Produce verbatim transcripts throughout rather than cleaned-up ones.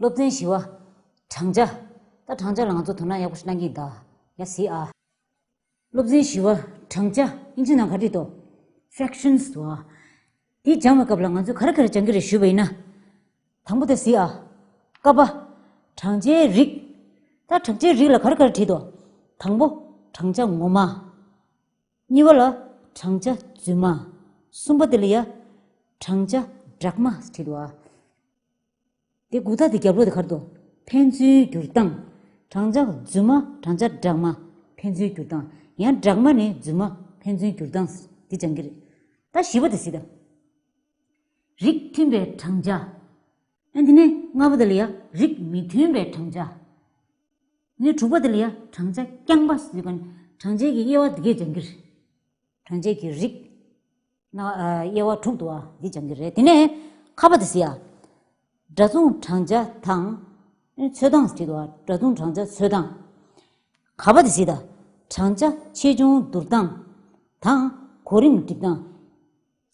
སློབ་ཚན་བཞི་པ། བགྲང་བྱ། ད་བགྲང་བྱ་ལ་ང་ཚོ་དོ་སྣང་ཡག་པོ་ཞིག་གནང་གི་ཡིན་ད། ཡ་གཟིགས་ཨ། སློབ་ཚན་བཞི་པ། བགྲང་བྱ། དབྱིན་ཇི་ནང་ག་རེ་བྲིས་འདུག Fractions་འདུག་ཨ། འདི་སྦྱང་བའི་སྐབས་ལ་ང་ཚོས་ག་རེ་ག་རེ་སྦྱང་གི་རེད་ཞུས་པ་ཡིན་ན། དང་པོ་དེ་གཟིགས་ཨ། ཀ་པ། བགྲང་བྱའི་རིགས། ད་བགྲང་བྱའི་རིགས་ལ་ག་རེ་ག་རེ་བྲིས་འདུག་དང་པོ། བགྲང་བྱ་ངོ་མ། གཉིས་པ་ལ་བགྲང་བྱ་རྫུན་མ། གསུམ་པ་དེ་ལ་ཡ། བགྲང་བྱ་སྦྲགས་མ་བྲིས་འདུག་ཨ། དེ་འགོད་སྟངས་དེ་རྒྱབ་ལོགས་དེ་ག་རེ་འདུག་ཕན་ཚུན་བསྒྱུར་སྟངས། བགྲང་བྱ་རྫུན་མ། བགྲང་བྱ་སྦྲགས་མ། ཕན་ཚུན་བསྒྱུར་སྟངས། ཡང་སྦྲགས་མ་ནས་རྫུན་མ། ཕན་ཚུན་བསྒྱུར་སྟངས། འདི་སྦྱང་གི་རེད། ད་བཞི་པ་དེ་གཟིགས་དང་། རིགས་མཐུན་པའི་བགྲང་བྱ། ཨ་འདི་ནས་ལྔ་པ་དེ་ལ་ཡ་རིགས་མི་མཐུན་པའི་བགྲང་བྱ། ནས་དྲུག་པ་དེ་ལ་ཡ་བགྲང་བྱ་རྐྱང་པ་ཟེར་གྱི་ནི་བགྲང་བྱའི་གི་དབྱེ་བ་འདི་གས་སྦྱང་གི་རེད། བགྲང་བྱའི་གི་རིགས། ན་ཨ་དབྱེ་བ་དྲུག་འདུག་ཨ། འདི་སྦྱང་གི་རེད། དེ་ནས་ཁ་པ་དེ་གཟིགས་ཨ། སྒྲ་མཚུངས་བགྲང་བྱ་དང་། ཚོད་སྟངས་བྲིས་འདུག་ཨ། སྒྲ་མཚུངས་བགྲང་བྱ་ཚོད་སྟངས། ག་པ་དེ་གཟིགས་དང་། བགྲང་བྱ་ཆེ་ཆུང་བསྡུར་སྟངས་དང་གོ་རིམ་སྒྲིག་སྟངས།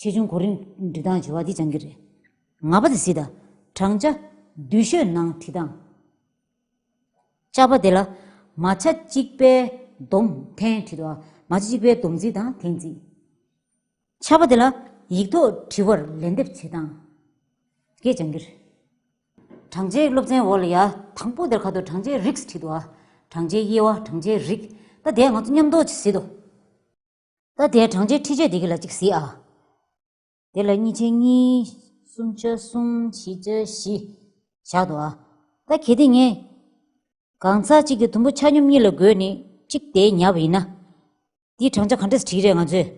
ཆེ་ཆུང་གོ་རིམ་སྒྲིག་སྟངས་བྱ་བ་འདི་སྦྱང་གི་རེད། ང་པ་དེ་གཟིགས་དང་། བགྲང་བྱ་བསྡུས་ཤོས་ནང་བྲིས་སྟངས། ཅ་པ་དེ་ལ་མ་ཆ་གཅིག་པའི་སྡོམ་འཐེན་བྲིས་འདུག་ཨ། མ་ཆ་གཅིག་པའི་སྡོམ་ཚིག་དང་འཐེན་ཚིག་ཆ་པ་དེ་ལ་ཡིག་ཐོག་དྲི་བར་ལན་འདེབས་བྱེད་སྟངས། སྐད་སྦྱང་གི་རེད། བགྲང་བྱའི་སློབ་ཚན་འོག་ལ་ཡ་དང་པོ་དེར་ཁ་ཐོག་བགྲང་བྱའི་རིགས་བྲིས་འདུག་ཨ། བགྲང་བྱའི་དབྱེ་བ། བགྲང་བྱའི་རིགས། ད་དེ་ང་ཚོ་མཉམ་དུ་ཅིག་གཟིགས་དང་། ད་དེ་བགྲང་བྱའི་འཕྲུལ་ཆས་དེ་གི་ལ་ཅིག་གཟིགས་ཨ། དེ་ལ་གཉིས་ཆ་གཉིས། གསུམ་ཆ་གསུམ། བཞི་ཆ་བཞི། བཞག་འདུག་ཨ། ད་གལ་ཏེ་ངས་གང་ཟག་གཅིག་གི་དུམ་བུ་ཆ་སྙོམས་གཉིས་ལ་བགོས་ནས་གཅིག་དེ་ཉར་བ་ཡིན་ན། འདིའི་བགྲང་བྱ་ག་འདྲས་བྲིས་རེད་ང་ཚོས།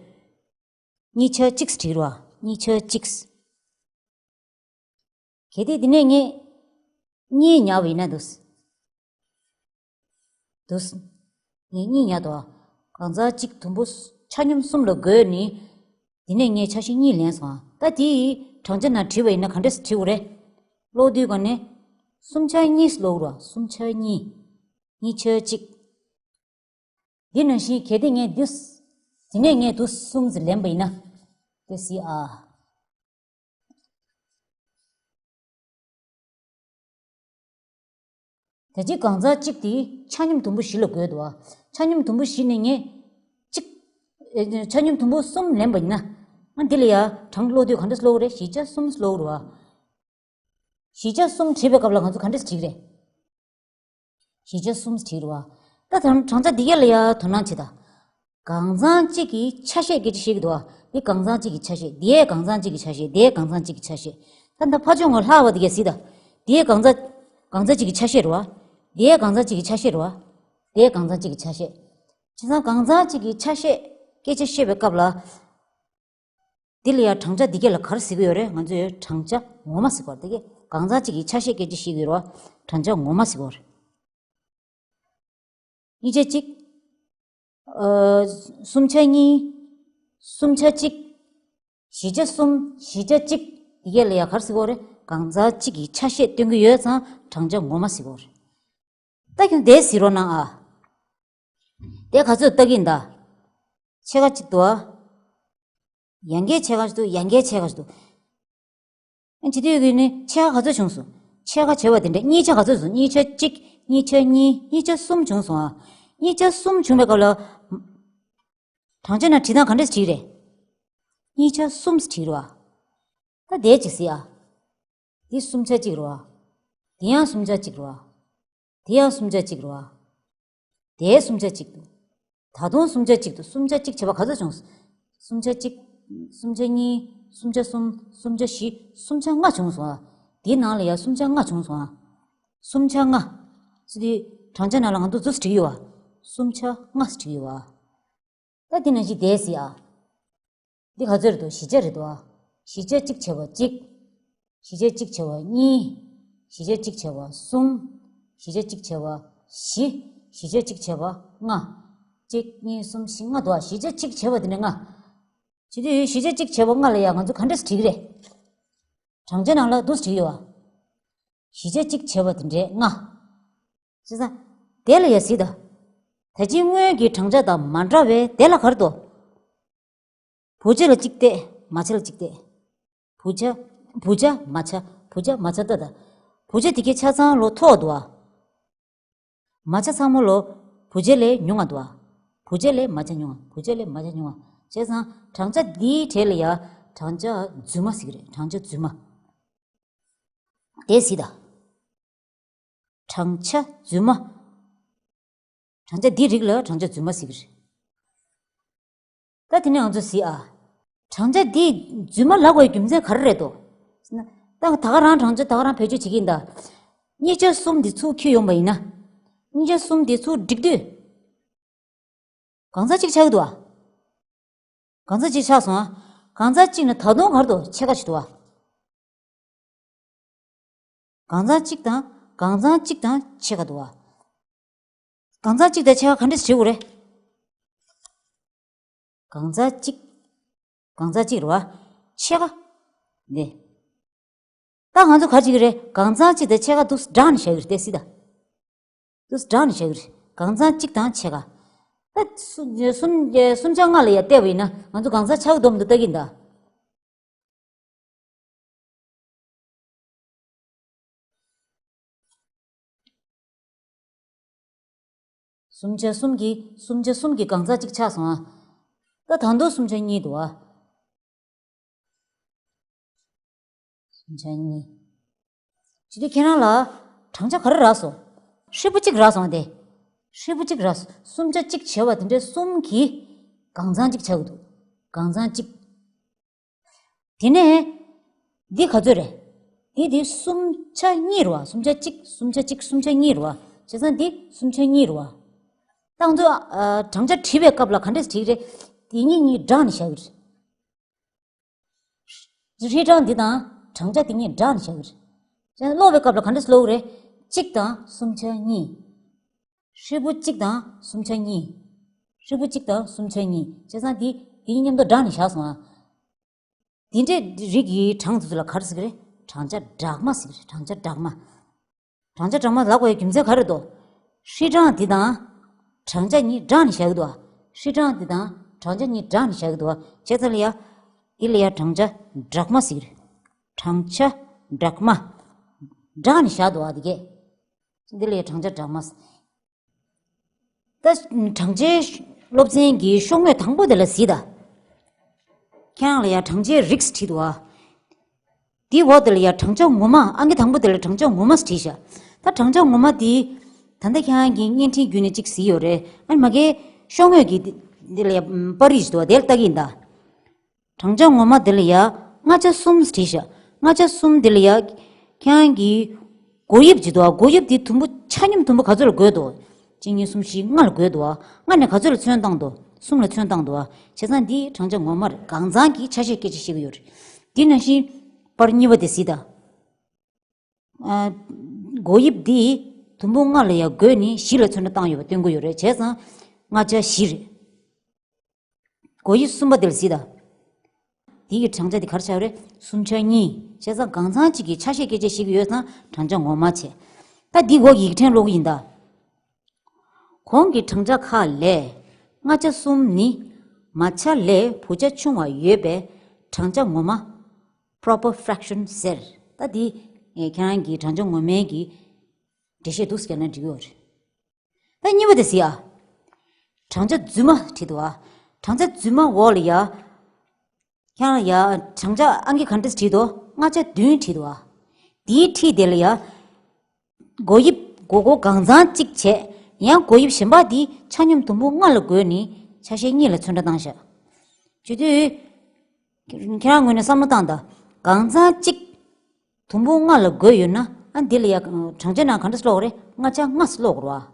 གཉིས་ཆ་གཅིག་བྲིས་རོགས། གཉིས་ཆ་གཅིག་གལ་ཏེ་འདི་ནས་ངས་གཉིས་ཉར་བ་ཡིན་ན་འདུག་འདུག་ངས་གཉིས་ཉར་འདུག་གང་ཟག་གཅིག་དུམ་བུ་ཆ་སྙོམས་གསུམ་ལ་བགོས་ནས། འདི་ནས་ངས་ཆ་ཤས་གཉིས་ལེན་སོང་ཨ། ད་དེ་ཡི་བགྲང་བྱ་ནང་བྲིས་པ་ཡིན་ན་ག་འདྲས་བྲིས་དགོས་རེད། ཀློག་དུས་སྒང་ནས། གསུམ་ཆ་གཉིས་ཀློག་རོགས། གསུམ་ཆ་གཉིས། གཉིས་ཆ་གཅིག་འདི་ནང་བཞིན་གལ་ཏེ་ངས་འདི། འདི་ནས་ངས་འདི་གསུམ་ཟེར་ལེན་པ་ཡིན་ན། དེ་གཟིགས་ཨ། ད་ཅི་གང་ཟག་གཅིག་དེ་ཆ་སྙོམས་དུམ་བུ་བཞི་ལ་བགོས་འདུག་ཨ། ཆ་སྙོམས་དུམ་བུ་བཞི་ནས་ངས་གཅིག་ཨེ། ཆ་སྙོམས་དུམ་བུ་གསུམ་ལེན་པ་ཡིན་ན། ང་འདི་ལ་ཡ་གྲངས་ཀློག་དུས་ག་འདྲས་ཀློག་རེད། བཞི་ཆ་གསུམ་ཀློག་རོགས་ཨ། བཞི་ཆ་གསུམ་བྲིས་པའི་སྐབས་ལ་ང་ཚོ་ག་འདྲས་བྲིས་རེད། བཞི་ཆ་གསུམ་བྲིས་རེད་བ། ད་དང་བགྲང་བྱ་འདི་ག་ལ་ཡ་དོ་སྣང་བྱེད་ད། གང་ཟག་གཅིག་གི་ཆ་ཤས་སྐད་ཆ་བཤད་ཀྱི་འདུག་བ། འདི་གང་ཟག་གཅིག་གི་ཆ་ཤས། འདི་ཡས་གང་ཟག་གཅིག་གི་ཆ་ཤས། འདི་ཡས་གང་ཟག་གཅིག་གི་ཆ་ཤས། ད་ད་ཕར་ཕྱོགས་ངོ་ལྷག་པ་འདི་ག་གཟིགས་ད། འདི་ཡས་གང་ཟག་གང་ཟག་གཅིག་གི་ཆ་ཤས་རེད་བ། འདི་ཡས་གང་ཟག་གཅིག་གི་ཆ་ཤས་རེད་བ། འདི་ཡས་གང་ཟག་གཅིག་གི་ཆ་ཤས། བྱས་ཙང་གང་ཟག་གཅིག་གི་ཆ་ཤས་སྐད་ཆ་བཤད་པའི་སྐབས་ལ། འདི་ལ་ཡང་བགྲང་བྱ་འདི་གས་ལ་ག་རེ་ཟེར་གྱི་ཡོད་རེད། ང་ཚོས་བགྲང་བྱ་ངོ་མ་ཟེར་གྱི་ཡོད་རེད། འདི་གས་གང་ཟག་གཅིག་གི་ཆ་ཤས་སྐད་ཆ་བཤད་ཀྱི་ཡོད་རེད་བ། བགྲང་བྱ་ངོ་མ་ཟེར་གྱི་ཡོད་རེད། གཉིས་ཆ་གཅིག་ཨ། གསུམ་ཆ་གཉིས། གསུམ་ཆ་གཅིག་བཞི་ཆ་གསུམ། བཞི་ཆ་གཅིག་འདི་གས་ལ་ཡང་ག་རེ་ཟེར་གྱི་ཡོད་རེད། གང་ཟག་གཅིག་གི་ཆ་ཤས་སྟོན་གྱི་ཡོད་ཙང་བགྲང་བྱ་ངོ་མ་ཟེར་གྱི་ཡོད་རེད། ད་ཁྱོད་དེ་གཟིགས་རོགས་གནང་ཨ། དེ་ག་ཚོད་ལྟ་གི་ཡིན་ད། ཕྱེད་ཀ་གཅིག་འདུག་ཨ། ཡང་བསྐྱར་ཕྱེད་ཀ་ཞིག་འདུག་ཡང་བསྐྱར་ཕྱེད་ཀ་ཞིག་འདུག་ཨ་བྱེད་དུས་ཀྱི་ནི་ཕྱེད་ཀ་ག་ཚོད་བྱུང་སོང་། ཕྱེད་ཀ་བྱས་པ་དེ་འདྲ་གཉིས་ཆ་ག་ཚོད་བྱུང་། གཉིས་ཆ་གཅིག་གཉིས་ཆ་གཉིས། གཉིས་ཆ་གསུམ་བྱུང་སོང་ཨ། གཉིས་ཆ་གསུམ་བྱུང་བའི་སྐབས་ལ། བགྲང་བྱ་ནང་བྲིས་སྟངས་ག་འདྲས་བྲིས་རེད། གཉིས་ཆ་གསུམ་བྲིས་རེད་བ། ད་དེ་གཅིག་གཟིགས་ཨ། འདི་གསུམ་ཆ་གཅིག་རེད་བ། འདི་ཡང་གསུམ་ཆ་གཅིག་རེད་བ། དེ་ཡང་གསུམ་ཆ་གཅིག་རེད་བ། དེ་གསུམ་ཆ་གཅིག་འདུག་ད་དུང་གསུམ་ཆ་གཅིག་འདུག་གསུམ་ཆ་གཅིག་བྱས་པ་ག་ཚོད་བྱུང་། གསུམ་ཆ་གཅིག་གསུམ་ཆ་གཉིས། གསུམ་ཆ་གསུམ། གསུམ་ཆ་བཞི། གསུམ་ཆ་ལྔ་བྱུང་སོང་ཨ། དེའི་ནང་ལ་ཡང་གསུམ་ཆ་ལྔ་བྱུང་སོང་ཨ། གསུམ་ཆ་ལྔ། ཟེར་དུས་བགྲང་བྱ་ནང་ལ་ང་ཚོ་འདུག་སེ་བྲིས་ཡོད་བ། གསུམ་ཆ་ལྔ་ཟེར་བྲིས་ཡོད་བ། ད་འདི་ནང་བཞིན་བསྡད་སྲིད་ཨ། འདི་ག་ཚོད་རེད་འདུག་བཞི་ཆ་རེད་འདུག་ཨ། བཞི་ཆ་གཅིག་བྱས་པ་གཅིག་བཞི་ཆ་གཅིག་བྱས་པ་གཉིས། བཞི་ཆ་གཅིག་བྱས་པ་གསུམ། བཞི་ཆ་གཅིག་བྱས་པ་བཞི། བཞི་ཆ་གཅིག་བྱས་པ་ལྔ། གཅིག་གཉིས་གསུམ་བཞི་ལྔ་འདུག་ཨ། བཞི་ཆ་གཅིག་བྱས་པ་འདི་འདྲ་ལྔ། བྱེད་དུས་བཞི་ཆ་གཅིག་བྱས་པ་ལྔ་ལ་ཡང་ང་ཚོ་ག་འདྲས་བྲིས་ཀྱི་རེད། བགྲང་བྱ་ནང་ལ་འདུག་སེ་བྲིས་ཡོད་བ། བཞི་ཆ་གཅིག་བྱས་པ་དེ་འདྲའི་ལྔ། བྱས་ཙང་། དེ་ལ་ཡ་གཟིགས་དང་། ད་ཅི་སྔོན་གྱི་བགྲང་བྱ་དང་མ་འདྲ་བས་དེ་ལ་ག་རེ་འདུག་བུ་ཆ་ལ་གཅིག་བལྟས། མ་ཆ་ལ་གཅིག་བལྟས། བུ་ཆ། བུ་ཆ་མ་ཆ། བུ་ཆ་མ་ཆ་ལྟ་དང་། བུ་ཆ་དེ་གའི་ཆ་ཚང་ལོ་མཐོ་བ་འདུག་བ། མ་ཆ་ཚང་མ་ལོ་བུ་ཆ་ལས་ཉུང་བ་འདུག་བ། བུ་ཆ་ལས་མ་ཆ་ཉུང་བ། བུ་ཆ་ལས་མ་ཆ་ཉུང་བ། བྱས་ཙང་བགྲང་བྱ་འདིའི་གྲས་ལ་ཡ་བགྲང་བྱ་རྫུན་མ་ཟེར་གྱི་རེད། བགྲང་བྱ་རྫུན་མ། དེ་གཟིགས་དང་། བགྲང་བྱ་རྫུན་མ། བགྲང་བྱ་འདིའི་རིགས་ལ་བགྲང་བྱ་རྫུན་མ་ཟེར་གྱི་རེད། ད་དེ་ནས་ང་ཚོ་གཟིགས་ཨ། བགྲང་བྱ་འདི་རྫུན་མ་ལབ་དགོས་རྒྱུ་མཚན་ག་རེ་རེད་དོ། ད་ད་ག་རང་བགྲང་བྱ་ད་ག་རང་བེད་སྤྱོད་བྱེད་ཀྱི་ཡིན་ད། གཉིས་ཆ་གསུམ་འདི་ཚུར་འཁྱེར་ཡོང་པ་ཡིན་ན། གཉིས་ཆ་གསུམ་འདི་ཚུར་སྒྲིག་དུས། གང་ཟག་གཅིག་ཆགས་ཀྱི་འདུག་ཨ། གང་ཟག་གཅིག་ཆགས་སོང་ཨ། གང་ཟག་གཅིག་ནི་ད་དུང་ག་རེ་འདུག་ཕྱེད་ཀ་ཞིག་འདུག་ཨ། གང་ཟག་གཅིག་དང་གང་ཟག་གཅིག་དང་ཕྱེད་ཀ་འདུག་བ། གང་ཟག་གཅིག་དང་ཕྱེད་ཀ་ག་འདྲས་བྲིས་དགོས་རེད། གང་ཟག་གཅིག་གང་ཟག་གཅིག་རེད་བ། ཕྱེད་ཀ་འདི། ད་ང་ཚོ་ག་རེ་བྱེད་ཀྱི་རེད། གང་ཟག་གཅིག་དང་ཕྱེད་ཀ་འདུག་སེ་བགྲངས་ནས་བཞག་གི་རེད་དེ་སྲིད་ད། འདུག་སེ་བགྲངས་ནས་བཞག་གི་རེད། གང་ཟག་གཅིག་དང་ཕྱེད་ཀ་ད་སུམ་སུམ་སུམ་ཆ་ལྔ་ལ་ཡ་བལྟས་པ་ཡིན་ན་ང་ཚོ་གང་ཟག་ཆགས་ཀྱི་འདུག་མི་འདུག་ལྟ་གི་ཡིན་ད། སུམ་ཆ་གསུམ་གྱི་སུམ་ཆ་གསུམ་གྱི་གང་ཟག་གཅིག་ཆགས་སོང་ཨ། ད་ད་དུང་སུམ་ཆ་གཉིས་འདུག་ཨ། སུམ་ཆ་གཉིས། ཇི་སྟེ་ཁྱེད་རང་ལ་བགྲང་བྱ་ག་རེ་རག་སོང་། ཧྲིལ་པོ་གཅིག་རག་སོང་ཨ་དེ། ཧྲིལ་པོ་གཅིག་རག་སོང་། སུམ་ཆ་གཅིག་བྱས་པ་དེ་འདྲའི་གསུམ་གྱི་གང་ཟག་གཅིག་ཆགས་ཀྱི་འདུག་གང་ཟག་གཅིག་དེ་ནས་འདི་ག་ཚོད་རེད། འདི་འདི་སུམ་ཆ་གཉིས་རེད་བ། སུམ་ཆ་གཅིག་སུམ་ཆ་གཅིག་སུམ་ཆ་གཉིས་རེད་བ། བྱས་ཙང་འདི་སུམ་ཆ་གཉིས་རེད་བ། ད་ང་ཚོ་ཨ་བགྲང་བྱ་བྲིས་པའི་སྐབས་ལ་ག་འདྲས་བྲིས་རེད། འདི་གཉིས་གཉིས་བགྲངས་ནས་བཞག་གི་རེད། ཧྲིལ་བགྲངས་འདི་དང་བགྲང་བྱ་འདི་གཉིས་བགྲངས་ནས་བཞག་གི་རེད། བྱས་ཙང་ཀློག་པའི་སྐབས་ལ་ག་འདྲས་ཀློག་གི་རེད། གཅིག་དང་སུམ་ཆ་གཉིས། ཧྲིལ་པོ་གཅིག་དང་སུམ་ཆ་གཉིས། ཧྲིལ་པོ་གཅིག་དང་སུམ་ཆ་གཉིས། བྱས་ཙང་འདི་འདི་གཉིས་མཉམ་དུ་བགྲངས་ནས་བཞག་སོང་ཨ། འདི་འདྲའི་རིགས་ཀྱི་གྲངས་དེ་ཚོ་ལ་ག་རེ་ཟེར་གྱི་རེད། བགྲང་བྱ་སྦྲགས་མ་ཟེར་གྱི་རེད། བགྲང་བྱ་སྦྲགས་མ། བགྲང་བྱ་སྦྲགས་མ་ལབ་དགོས་ཡ་རྒྱུ་མཚན་ག་རེ་འདུག་ཧྲིལ་བགྲངས་འདི་དང་བགྲང་བྱ་གཉིས་བགྲངས་ནས་བཞག་གི་འདུག་ཨ། ཧྲིལ་བགྲངས་འདི་དང་བགྲང་བྱ་གཉིས་བགྲངས་ནས་བཞག་གི་འདུག་ཨ། བྱས་ཙང་ལ་ཡ། འདི་ལ་ཡ་བགྲང་བྱ་སྦྲགས་མ་ཟེར་གྱི་རེད། བགྲང་བྱ་སྦྲགས་མ། བགྲངས་ནས་བཞག་འདུག་ཨ་འདི་གས། འདི་ལ་ཡ་བགྲང་བྱ་སྦྲགས་མ་ཟེར། ད་བགྲང་བྱའི་སློབ་ཚན་གྱི་ཤོག་ངོས་དང་པོ་དེ་ལ་གཟིགས་དང་། ཁྱེད་རང་ལ་ཡ་བགྲང་བྱའི་རིགས་བྲིས་འདུག་ཨ། དེའི་འོག་དེ་ལ་ཡ་བགྲང་བྱ་ངོ་མ་ཨང་ཀི་དང་པོ་དེ་ལ་བགྲང་བྱ་ངོ་མ་བྲིས་ཤག་ད་བགྲང་བྱ་ངོ་མ་དེ། ད་ལྟ་ཁྱེད་རང་གིས་བརྙན་འཕྲིན་བརྒྱུད་ནས་གཅིག་གཟིགས་ཡོད་རེད། ཨ་ནི་མ་གིའི་ཤོག་ངོས་ཀྱི་དེ་ལ་ཡ་པར་རིས་ཤིག་འདུག་ཨ་དེ་ལ་ལྟ་གི་ཡིན་ད། བགྲང་བྱ་ངོ་མ་དེ་ལ་ཡ་ལྔ་ཆ་གསུམ་བྲིས་ཤག་ལྔ་ཆ་གསུམ་དེ་ལ་ཡ་ཁྱེད་རང་གིས་བགོ་དབྱིབས་བྱེད་དོ། བགོ་དབྱིབས་དེ་དུམ་བུ་ཆ་སྙོམས་དུམ་བུ་ག་ཚོད་ལ་བགོས་དོ། གཅིག་གཉིས་གསུམ་བཞི་ལྔ་ལ་བགོས་དོ། ལྔ་ནས་ག་ཚོད་ལ་ཚོན་བཏང་དོ། གསུམ་ལ་ཚོན་བཏང་དོ། བྱས་ཙང་འདི་བགྲང་བྱ་ངོ་མ་རེད། གང་ཚང་གི་ཆ་ཤས་སྐད་ཆ་བཤད་ཀྱི་ཡོད་རེད། དེ་ནང་བཞིན་པར་གཉིས་པ་དེ་གཟིགས་དང་། ཨ། བགོ་དབྱིབས་འདི་དུམ་བུ་ལྔ་ལ་ཡ་བགོས་ནས་བཞི་ལ་ཚོན་ཁྲ་བཏང་ཡོད་པ་སྟོན་གྱི་ཡོད་རེད། བྱས་ཙང་ལྔ་ཆ་བཞི་རེད། བགོ་དབྱིབས་གསུམ་པ་དེ་ལ་གཟིགས་དང་། འདི་གི་བགྲང་བྱ་འདི་ག་རེ་ཆགས་རེད། སུམ་ཆ་གཉིས། བྱས་ཙང་གང་ཚང་གཅིག་གི་ཆ་ཤས་སྐད་ཆ་བཤད་ཀྱི་ཡོད་ཙང་བགྲང་བྱ་ངོ་མ་བྱས། ད་འདི་འོག་ཡིག་ཕྲེང་ཀློག་གི་ཡིན་ད། གོང་གི་བགྲང་བྱ་ཁག་ལས་ལྔ་ཆ་གསུམ་ནི་མ་ཆ་ལས་བུ་ཆ་ཆུང་བ་ཡོད་པས་བགྲང་བྱ་ངོ་མ་proper fraction ཟེར། ད་འདི་ཁྱེད་རང་གི་བགྲང་བྱ་ངོ་མའི་གི་འགྲེལ་བཤད་འདུག་སེ་བརྒྱབ་ན་འགྲིག་གི་ཡོད་རེད། ད་གཉིས་པ་དེ་གཟིགས་ཨ། བགྲང་བྱ་རྫུན་མ་བྲིས་འདུག་ཨ། བགྲང་བྱ་རྫུན་མ་འོག་ལ་ཡ། ཁྱེད་རང་ཡ་བགྲང་བྱ་ཨང་ཀི་ག་འདྲས་བྲིས་འདུག་ལྔ་ཆ་བདུན་བྲིས་འདུག་ཨ། དེའི་འཁྲིས་དེ་ལ་ཡ། བགོ་དབྱིབས་བགོ་བགོ་གང་ཚང་གཅིག་བྱས། ཡང་བགོ་དབྱིབས་གཞན་པ་དེ་ཆ་སྙོམས་དུམ་བུ་ལྔ་ལ་བགོས་ནས་ཆ་ཤས་གཉིས་ལ་ཚོན་ཁྲ་བཏང་ཤག་བྱེད་དུས། ཁྱེད་རང་ངོས་ནས་བསམ་བློ་བཏང་དང་། གང་ཚང་གཅིག་དུམ་བུ་ལྔ་ལ་བགོས་ཡོད་ན་ཨ་འདི་ལ་ཡ་བགྲང་བྱ་ནང་ག་འདྲས་ཀློག་རེད། ལྔ་ཆ་ལྔ་ཟེར་ཀློག་རེད་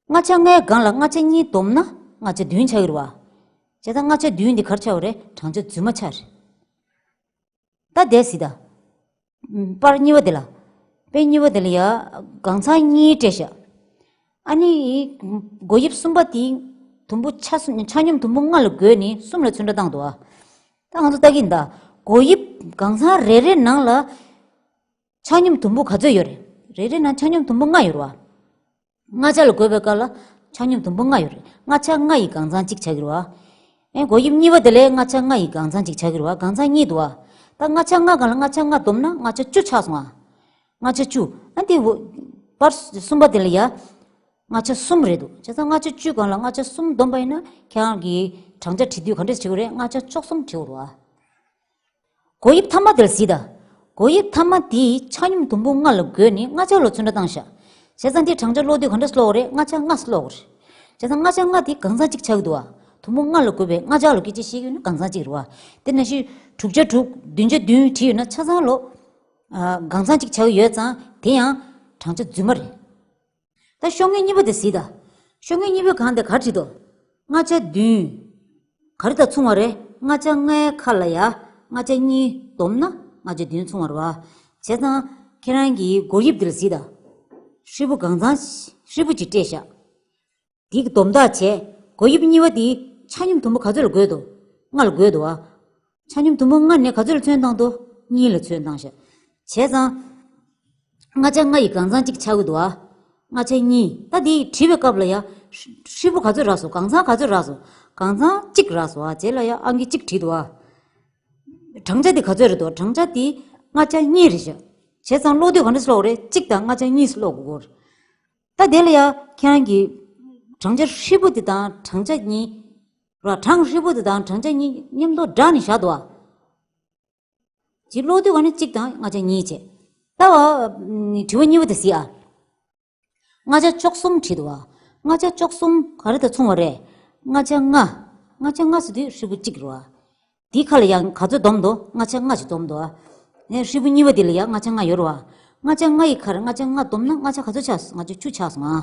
བ། ལྔ་ཆ་ལྔའི་སྒང་ལ་ལྔ་ཆ་གཉིས་བསྡོམས་ན་ལྔ་ཆ་བདུན་ཆགས་ཀྱི་རེད་བ། བྱས་ཙང་ལྔ་ཆ་བདུན་འདི་ག་རེ་ཆགས་པ་རེད། བགྲང་བྱ་རྫུན་མ་ཆགས་རེད། ད་དེ་གཟིགས་དང་། པར་གཉིས་པ་དེ་ལ། དཔེ་གཉིས་པ་དེ་ལ་ཡ་གང་ཚང་གཉིས་སྤྲད་ཤག་ཨ་ནི། བགོ་དབྱིབས་གསུམ་པ་དེ་དུམ་བུ་ཆ་གསུམ་ཆ་སྙོམས་དུམ་བུ་ལྔ་ལ་བགོས་ནས་གསུམ་ལ་ཚོན་ཁྲ་བཏང་འདུག་ཨ། ད་ང་ཚོ་ལྟ་གི་ཡིན་ད། བགོ་དབྱིབས་གང་ཚང་རེ་རེ་ནང་ལ་ཆ་སྙོམས་དུམ་བུ་ག་ཚོད་ཡོད་རེད། རེ་རེ་ནང་ཆ་སྙོམས་དུམ་བུ་ལྔ་ཡོད་རེད་བ། ལྔ་ཆ་ལ་བགོས་པའི་སྐབས་ལ་ཆ་སྙོམས་དུམ་བུ་ལྔ་ཡོད་རེད། ལྔ་ཆ་ལྔ་ཡི་གང་ཚང་གཅིག་ཆགས་ཀྱི་རེད་བ། ཨེ་བགོ་དབྱིབས་གཉིས་པ་དེ་ལས་ལྔ་ཆ་ལྔ་ཡི་གང་ཚང་གཅིག་ཆགས་ཀྱི་རེད་བ། གང་ཚང་གཉིས་འདུག་བ། ད་ལྔ་ཆ་ལྔ་སྒང་ལ་ལྔ་ཆ་ལྔ་བསྡོམས་ན་ལྔ་ཆ་བཅུ་ཆགས་སོང་ཨ། ལྔ་ཆ་བཅུ། ཨ་འདི་བོ་པར་གསུམ་པ་དེ་ལ་ཡ། ལྔ་ཆ་གསུམ་རེད་འདུག་བྱས་ཙང་ལྔ་ཆ་བཅུའི་སྒང་ལ་ལྔ་ཆ་གསུམ་བསྡོམས་པ་ཡིན་ན་ཁྱེད་རང་གིས་བགྲང་བྱ་བྲི་དུས་ག་འདྲས་བྲི་དགོས་རེད། ལྔ་ཆ་བཅུ་གསུམ་བྲི་དགོས་རེད་བ། བགོ་དབྱིབས་མཐའ་མ་དེར་གཟིགས་དང་། བགོ་དབྱིབས་མཐའ་མ་དེའི་ཆ་སྙོམས་དུམ་བུ་ལྔ་ལ་བགོས་ནས་ལྔ་ཆ་ལ་ཚོན་ཁྲ་བཏང་ཤག་བྱས་ཙང་དེ་བགྲང་བྱ་ཀློག་དུས་ག་འདྲས་ཀློག་དགོས་རེད། ལྔ་ཆ་ལྔ་ཀློག་དགོས་རེད། བྱས་ཙང་ལྔ་ཆ་ལྔ་དེ་གང་འཚམ་གཅིག་ཆགས་ཀྱི་འདུག་བ། དུམ་བུ་ལྔ་ལ་བགོས་པའི་ལྔ་ཆ་ལ་སྐད་ཆ་བཤད་ཀྱི་ཡོད་ན་གང་འཚམ་གཅིག་རེད་བ། དེ་ནང་བཞིན་དྲུག་ཆ་དྲུག་བདུན་ཆ་བདུན་བྲིས་ཡོད་ན་ཆ་ཚང་ལོ། ཨ། གང་འཚམ་གཅིག་ཆགས་ཀྱི་ཡོད་ཙང་དེ་ཡང་བགྲང་བྱ་རྫུན་མ་རེད། ད་ཤོག་ངོས་གཉིས་པ་དེ་གཟིགས་དང་། ཤོག་ངོས་གཉིས་པའི་སྒང་དེ་ག་རེ་བྲིས་འདུག་ལྔ་ཆ་བདུན། ག་རེ་དང་མཚུངས་པ་རེད། ལྔ་ཆ་ལྔའི་ཁ་ལ་ཡ་ལྔ་ཆ་གཉིས་བསྡོམས་ན་ལྔ་ཆ་བདུན་མཚུངས་པ་རེད་བ། བྱས་ཙང་ཁྱེད་རང་གིས་བགོ་དབྱིབས་འདི་ལ་གཟིགས་དང་། ཧྲིལ་པོ་གང་ཚང་ཧྲིལ་པོ་གཅིག་སྤྲད་ཤག་དེ་གི་བསྡོམས་ཐག་བྱས། བགོ་དབྱིབས་གཉིས་པ་དེ་ཆ་སྙོམས་དུམ་བུ་ག་ཚོད་ལ་བགོས་འདུག་ལྔ་ལ་བགོས་འདུག་བ། ཆ་སྙོམས་དུམ་བུ་ལྔ་ནས་ག་ཚོད་ལ་ཚོན་བཏང་འདུག་གཉིས་ལ་ཚོན་བཏང་ཤག་བྱས་ཙང་། ལྔ་ཆ་ལྔ་ཡི་གང་ཚང་གཅིག་ཆགས་ཀྱི་འདུག་བ། ལྔ་ཆ་གཉིས། ད་དེ་བྲིས་པའི་སྐབས་ལ་ཡ། ཧྲིལ་པོ་ག་ཚོད་རག་སོང་། གང་ཚང་ག་ཚོད་རག་སོང་། གང་ཚང་གཅིག་རག་སོང་བ། རྗེས་ལ་ཡ་ཨང་ཀི་གཅིག་བྲིས་འདུག་བ། བགྲང་བྱ་དེ་ག་ཚོད་རེད་འདུག་བགྲང་བྱ་དེ་ལྔ་ཆ་གཉིས་རེད་ཤག་བྱས་ཙང་ཀློག་དུས་ག་འདྲས་ཀློག་དགོས་རེད། གཅིག་དང་ལྔ་ཆ་གཉིས་ཀློག་དགོས་རེད། ད་དེ་ལ་ཡ་ཁྱེད་རང་གིས་བགྲང་བྱ་ཧྲིལ་པོ་དེ་དང་བགྲང་བྱ་གཉིས། ར་གྲངས་ཧྲིལ་པོ་དེ་དང་བགྲང་བྱ་གཉིས་མཉམ་དུ་སྦྲགས་ནས་བཞག་འདུག་བ། ཅིག་ཀློག་དུས་ག་ནས་གཅིག་དང་ལྔ་ཆ་གཉིས་བྱས། ད་བ། དྲི་བ་གཉིས་པ་དེ་གཟིགས་ཨ། ལྔ་ཆ་བཅུ་གསུམ་བྲིས་འདུག་བ། ལྔ་ཆ་བཅུ་གསུམ་ག་རེ་དང་མཚུངས་པ་རེད། ལྔ་ཆ་ལྔ། ལྔ་ཆ་ལྔ་ཟེར་དུས་ཧྲིལ་པོ་གཅིག་རེད་བ། དེའི་ཁ་ལ་ཡང་ག་ཚོད་བསྡོམས་འདུག་ལྔ་ཆ་ལྔ་ཞིག་བསྡོམས་འདུག་བ། ནས་ཧྲིལ་པོ་གཉིས་པ་དེ་ལ་ཡང་ལྔ་ཆ་ལྔ་ཡོད་རེད་བ། ལྔ་ཆ་ལྔ་ཡི་ཁར་ལྔ་ཆ་ལྔ་བསྡོམས་ན་ལྔ་ཆ་ག་ཚོད་ཆགས་སོང་། ལྔ་ཆ་བཅུ་ཆགས་སོང་ཨ།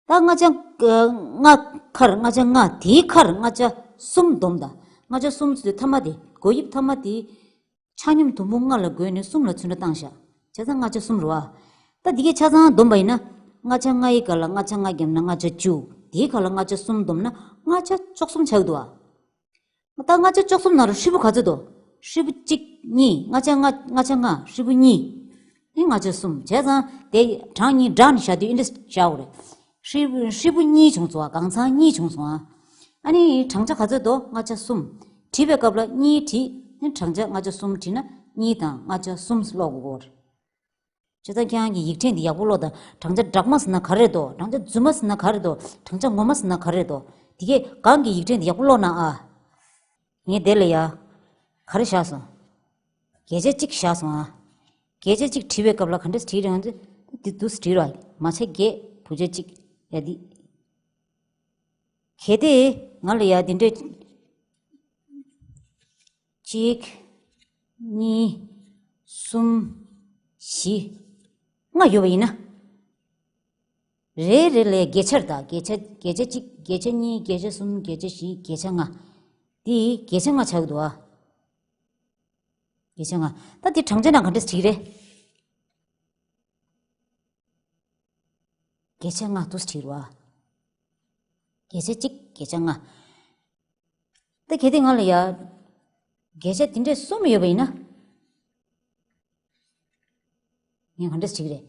ད་ལྔ་ཆ་ལྔ་ཁར་ལྔ་ཆ་ལྔ་དེའི་ཁར་ལྔ་ཆ་གསུམ་བསྡོམས་དང་། ལྔ་ཆ་གསུམ་ཟེར་དུས་མཐའ་མ་དེ་བགོ་དབྱིབས་མཐའ་མ་དེ། ཆ་སྙོམས་དུམ་བུ་ལྔ་ལ་བགོས་ནས་གསུམ་ལ་ཚོན་ཁྲ་བཏང་ཤག་བྱས་ཙང་ལྔ་ཆ་གསུམ་རེད་བ། ད་འདི་གའི་ཆ་ཚང་བསྡོམས་པ་ཡིན་ན། ལྔ་ཆ་ལྔ་ཡི་སྒང་ལ་ལྔ་ཆ་ལྔ་བརྒྱབ་ན་ལྔ་ཆ་བཅུ། དེའི་སྒང་ལ་ལྔ་ཆ་གསུམ་བསྡོམས་ན་ལྔ་ཆ་བཅུ་གསུམ་ཆགས་འདུག་བ། ད་ལྔ་ཆ་བཅུ་གསུམ་ནང་ལ་ཧྲིལ་པོ་ག་ཚོད་འདུག་ཧྲིལ་པོ་གཅིག་གཉིས། ལྔ་ཆ་ལྔ། ལྔ་ཆ་ལྔ། ཧྲིལ་པོ་གཉིས། ནི་ལྔ་ཆ་གསུམ། བྱས་ཙང་དེ་གྲངས་གཉིས་སྦྲགས་ནས་བཞག་དུས་འདི་འདྲ་བཞག་དགོས་རེད། ཧྲིལ་ཧྲིལ་པོ་གཉིས་བྱུང་སོང་ཨ། གང་ཚང་གཉིས་བྱུང་སོང་ཨ། ཨ་ནི་བགྲང་བྱ་ག་ཚོད་འདུག་ལྔ་ཆ་གསུམ། བྲིས་པའི་སྐབས་ལ་གཉིས་བྲིས་ནི་བགྲང་བྱ་ལྔ་ཆ་གསུམ་བྲིས་ན་གཉིས་དང་ལྔ་ཆ་གསུམ་ཀློག་དགོས་རེད། བྱས་ཙང་ཁྱེད་རང་གིས་ཡིག་ཕྲེང་འདི་ཡག་པོ་ཀློག་དང་། བགྲང་བྱ་སྦྲགས་མ་ཟེར་ན་ག་རེ་འདུག་བགྲང་བྱ་རྫུན་མ་ཟེར་ན་ག་རེ་འདུག་བགྲང་བྱ་ངོ་མ་ཟེར་ན་ག་རེ་འདུག་དེ་གས་གང་གི་ཡིག་ཕྲེང་འདི་ཡག་པོ་ཀློག་ན་ཨ། ངས་དེ་ལ་ཡ། ག་རེ་བཞག་སོང་། བརྒྱད་ཆ་གཅིག་བཞག་སོང་ཨ། བརྒྱད་ཆ་གཅིག་བྲིས་པའི་སྐབས་ལ་ག་འདྲས་བྲིས་རེད་ང་ཚོས། འདི་འདུག་སེ་བྲིས་རོགས། མ་ཆ་བརྒྱད་བུ་ཆ་གཅིག་ཡ་འདི། གལ་ཏེ་ང་ལ་ཡ་འདི་འདྲས། གཅིག་གཉིས། གསུམ། བཞི། ལྔ་ཡོད་པ་ཡིན་ན། རེ་རེ་ལ་བརྒྱད་ཆར་དང་། བརྒྱད་ཆ། བརྒྱད་ཆ་གཅིག་བརྒྱད་ཆ་གཉིས། བརྒྱད་ཆ་གསུམ། བརྒྱད་ཆ་བཞི། བརྒྱད་ཆ་ལྔ། འདི་བརྒྱད་ཆ་ལྔ་ཆགས་ཀྱི་འདུག་ཨ། བརྒྱད་ཆ་ལྔ། ད་འདི་བགྲང་བྱ་ནང་ག་འདྲས་བྲིས་རེད། བརྒྱད་ཆ་ལྔ་འདུག་སེ་བྲིས་རོགས་ཨ། བརྒྱད་ཆ་གཅིག་བརྒྱད་ཆ་ལྔ། ད་གལ་ཏེ་ང་ལ་ཡ། བརྒྱད་ཆ་དེ་འདྲས་གསུམ་ཡོད་པ་ཡིན་ན། ངས་ག་འདྲས་བྲིས་ཀྱི་རེད།